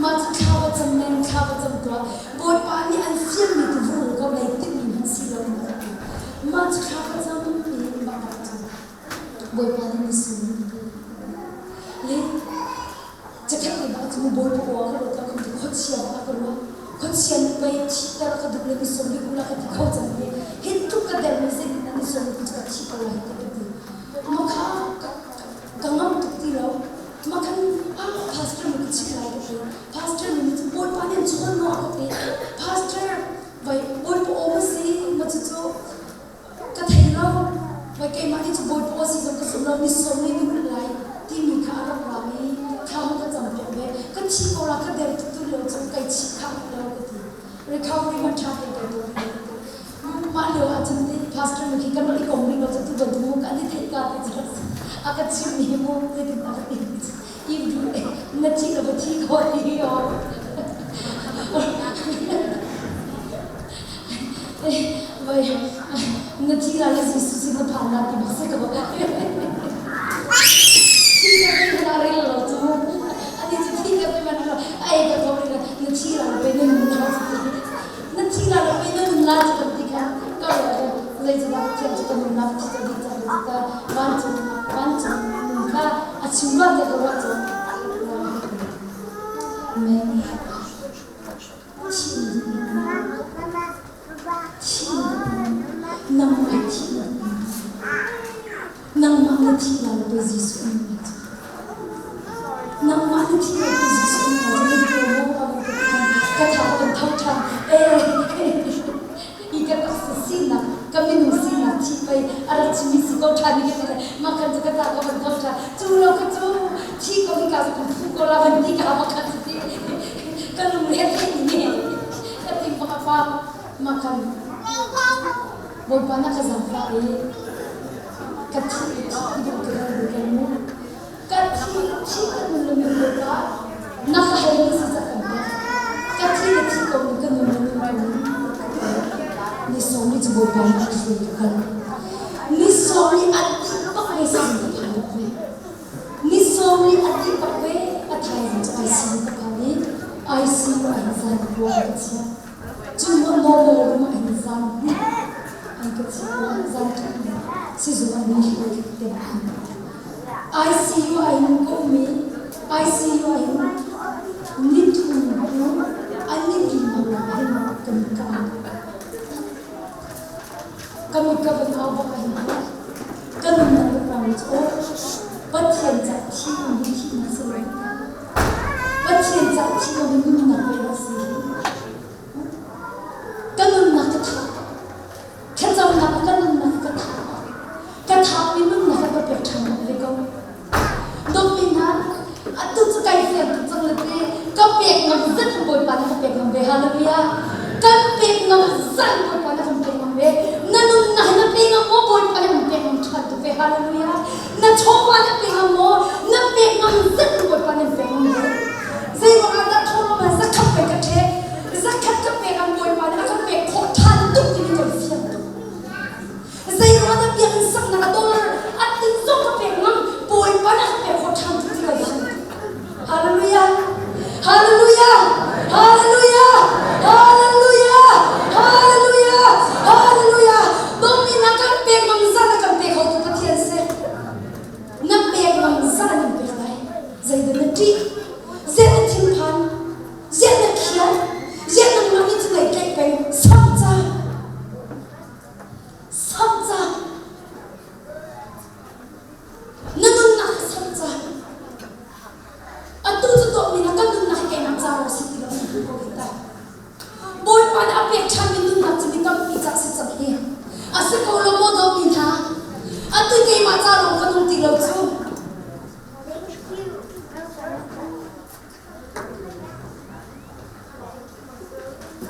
mah cu thla va cam men thla va cam tuah Bawipa nih an fialmi tu vur ko lei timmi hmanh si lo in ka ti mah cu thla va cam i mah bak cu Bawipa nih ni sung ti le cakhenh le bak cu Bawipa aw ka ruat lo khan ti khuachia bak ka ruat khuachia nih pei thihter ka duh le ni sawm li ula ka ti kho cang hi hi tluk ka der mi zeitin dah ni sawm li cu ka thi ko lai ti ka ti ma kha ka ngam tuk ti lo ma khan ah pastor nih ka chimh lai ka ti pastor nih cu Bawipa nih an chawn maw ka ti pastor vai Bawipa aw ma si ma cucu ka thei lo vai keimah nih cu Bawipa aw si zong ka zum lo ni sawm li ni ulh lai timi kha a rak ra i thla hong ka cam piak ve ka thi ko la ka der tuk tu lio cu kai chih khah rih lo ka ti recovery man ṭha tein kai tuah rih lo ka ti mah lio ah cun pastor nu khi kan rak i kom rih lo cu tu bantuk mu kan i theih ka ti cu a ka chimmi mu zeitin a ka ti if du na thi lo ka thi ko ti o Vai na thi lai le Jesuh sin na phan la ti bak si ko. Thi ka pe na rel lo cu. Ani cu thi ka pe man lo. Ai ka ko na na thi la pe na nun la. Na thi la pe na nun la cu kan ti kha. Ka ro zei cu dah thiam cu ka nun la thi ka di ca ka van cung van cung nun kha a chim ruat te ka ruah cu. Mary thih thih nangmah thih nangmah na thih lai lo pei Jesuh in na cu nangmah na thih lai pei Jesuh in na cu na maw ka tha ka tho ṭhan ee hi ka taksa sinak ka minung sinak thih pei a rak chimmi si ko ṭhan ni ka ti mah khan cu ka ta ka van tho ṭhan cu lo ka cu thi ko hi ka cu phu ko la van ti ka ma khan cu ti ka lung he thei ni ka ti bak a pa mah khan Bawipa na ka zaangfah i ka thi thi ti ka dal ka mu ka thi thi ka nun le min Bawipa na ka hei mi si cak kan pek ka thi le thi ko mi ka nun le nun ko ni sawm ni cu Bawipa na ka hruai ka kal ni sawm ni a ti bak ve si ka phan bak ve ni sawm ni a ti bak ve a thaizing cu ICU ka phan i ICU ah hin zan khua ka chia cu normal room ah hin zan hnih an ka chia zan thum sizung ah ni hlei te ICU ah hin ka um i ICU ah hin ni thum hnu an ni li ah hin ka mit ka au. Ka mit ka van au bak ah hin ka nunnak rak rami cu aw Pathian cah thi in hi thihnak si lo. Pathian cah thi lo in nunnak pek a si. Ka nunnak ka thah. Thlacamnak ah ka nunnak ka thah. Ka thahmi nunnak ah ka pek ṭhan ve ko. Dawtmi hna, atu cu kai fiang tuk cang le te ka pek ngam zat in Bawipa na ka pek ngam ve. Hallelujah. Kan pek ngam zat in Bawipa na kan pek ngam ve. Na nunnak hi na pe ngam maw Bawipa na kan pek ngam ṭhan tuk ve. Hallelujah. Na chawva na pe ngam maw? Na pek ngam zat in Bawipa na pek ngam ve. Zei ruangah dah thawhlawm ah zakhat pek ka ṭhe? Zakhat ka pek ang Bawipa nih a ka pek khawh ṭhan tuk timi kan fiang tuk. Zei ruangah dah biakinn saknak a dollar a tin zong ka pek ngam Bawipa nih a ka pek khawh ṭhan tuk ti kan fiang tuk. Hallelujah! Hallelujah! Hallelujah! Hallelujah! Hallelujah! Hallelujah! Dawtmi na kan pek ngam zat na kan pek kho tu Pathian si. Na pek ngam zat an pek lai. Zeidah na ṭih? Zei na thinphan? Ziah na khial? Ziah nangmah nih cu lei tlaih peng? Sam ca! Sam ca! Na nunnak kha sam ca! Atu cu tuahmi na kan nunnak hi keimah ca lawng si ti lo na hmu ko hi ta. Bawipa nih a pek ṭhanmi nunnak cu mi tampi ca si cang hi. A si ko lo maw dawtmi hna? Atu keimah ca lawng ka nung ti lo cu.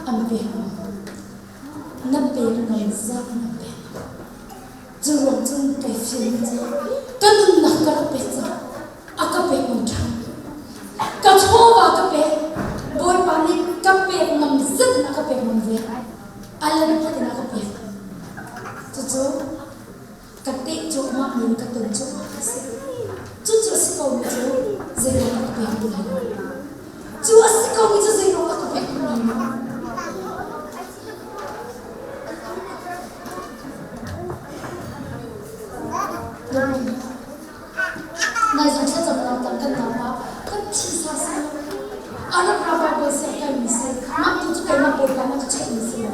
An pek ngam. Na pek ngam zat na pek ngam. Cu ruang cun kai fian cu ka nunnak ka rak pek cang. A ka pek ngam ṭhan. Ka chawva ka pek. Bawipa nih ka pek ngam zat in a ka pek ngam ve. A len in a ka pek. Cucu ka teh cuahmah mi ka ton cuahmah a si. Cucu a si komi cu zeiruang ah ka pek ti lai lo. Cu a si komi cu zeiruang ah ka pek ti lai lo. Nai zong thlacamnak tang kan naupa kan thi sa si lo. Arak ra Bible siang kaimi si. Mah tu cu keimah Bawipa na ka cheihmi si lo.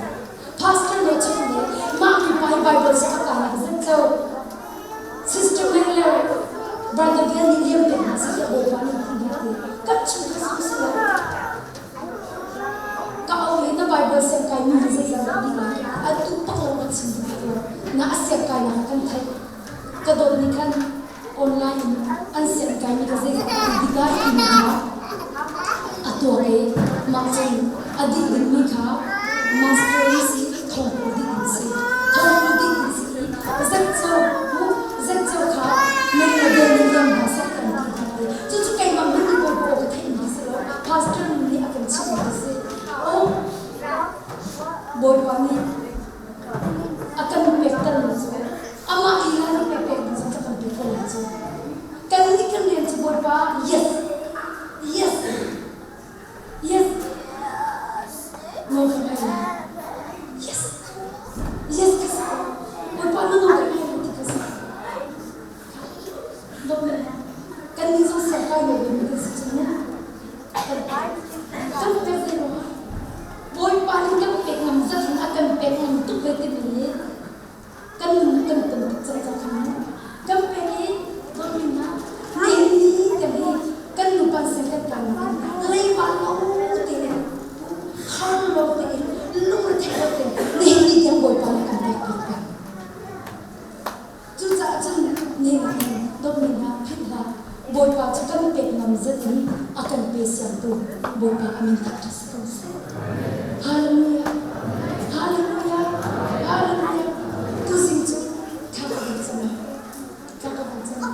Pastor nih chim nih mah mipa hi Bible cu a ka nak zet lo. Sister Meng le Brother Bill nih liam te hna seh tiah Bawipa nih a ti ti. Kan chung kha sum si lo. Ka au i na Bible siang kai mi hi zeizat dah dih lai? A tu pak lo kan chim duh lo. Na a siang kai nak kan theih. Ka dawt nih khan online in an siang kai mi ka zeizat dah dih lai timi kha a tuak i mah cun a dih dingmi kha master in si thawngpul dih ding si thawngpul dih ding si i zetco mu zetco kha mei le bel nih liam hna seh kan ti hna ti cucu keimah hmanh nih bawipa aw ka theihmi a si lo pastor nih a kan chimhmi a si o bawipa nih a kan pekter mi cu amah lila nih pek pek ding zong ka kan pek ko lai cu kan nih kan rian cu bawipa yes yes yes nawl ka ngai lai yes yes ka si bawipa na nawl ka ngai lai ti ka si dawt kan nih zong siangkai lo mi kan si cu mu kan. Bawipa a min thangṭhat si ko seh. Hallelujah. Hallelujah. Hallelujah. Tuzing cu thla ka van cam. Thla ka van cam.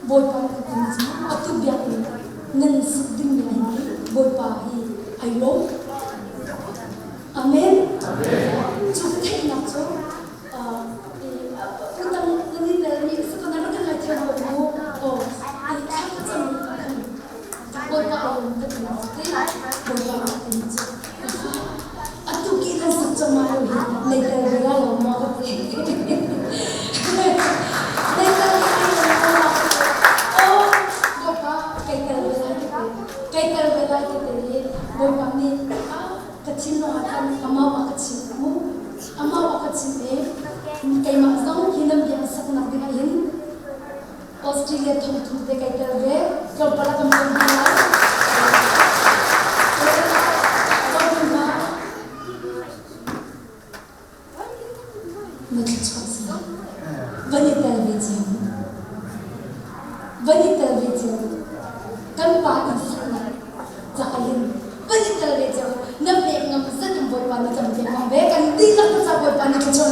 Bawipa nih ka ti cu atu biakinn nan sak dingmi ah hin Bawipa hi ai lawm. Amen. Cu theihnak cu Utang nan i telmi a si ko na rak ka ngaithiam ko mu. Aw, i thla ka cam khan Bawipa a lawm ka ti ti Bawipa a ti cu. Atu ki nan sak cang ma lo hi nei tel ve la lo maw ka ti. Nei tel ve la lo maw Aw, Bawipa kai tel ve lai ka ti. Kai tel ve lai ka ti i Bawipa nih a ka thinlung ah khan amah a ka chimh mu. Amah a ka chimh i keimah zong hi nan bia saknak ding ah hin Australia thongthum te kai tel ve. Tlawmpal ah kan bawm hna lai. Na thluachuah si. Van i tel ve cio. Van i tel ve cio. Kan pa inn saknak caah hin van i tel ve cio. Na pek ngam zat in Bawipa nih kan pek ngam ve. Kan dihlak ca Bawipa nih thluachuah.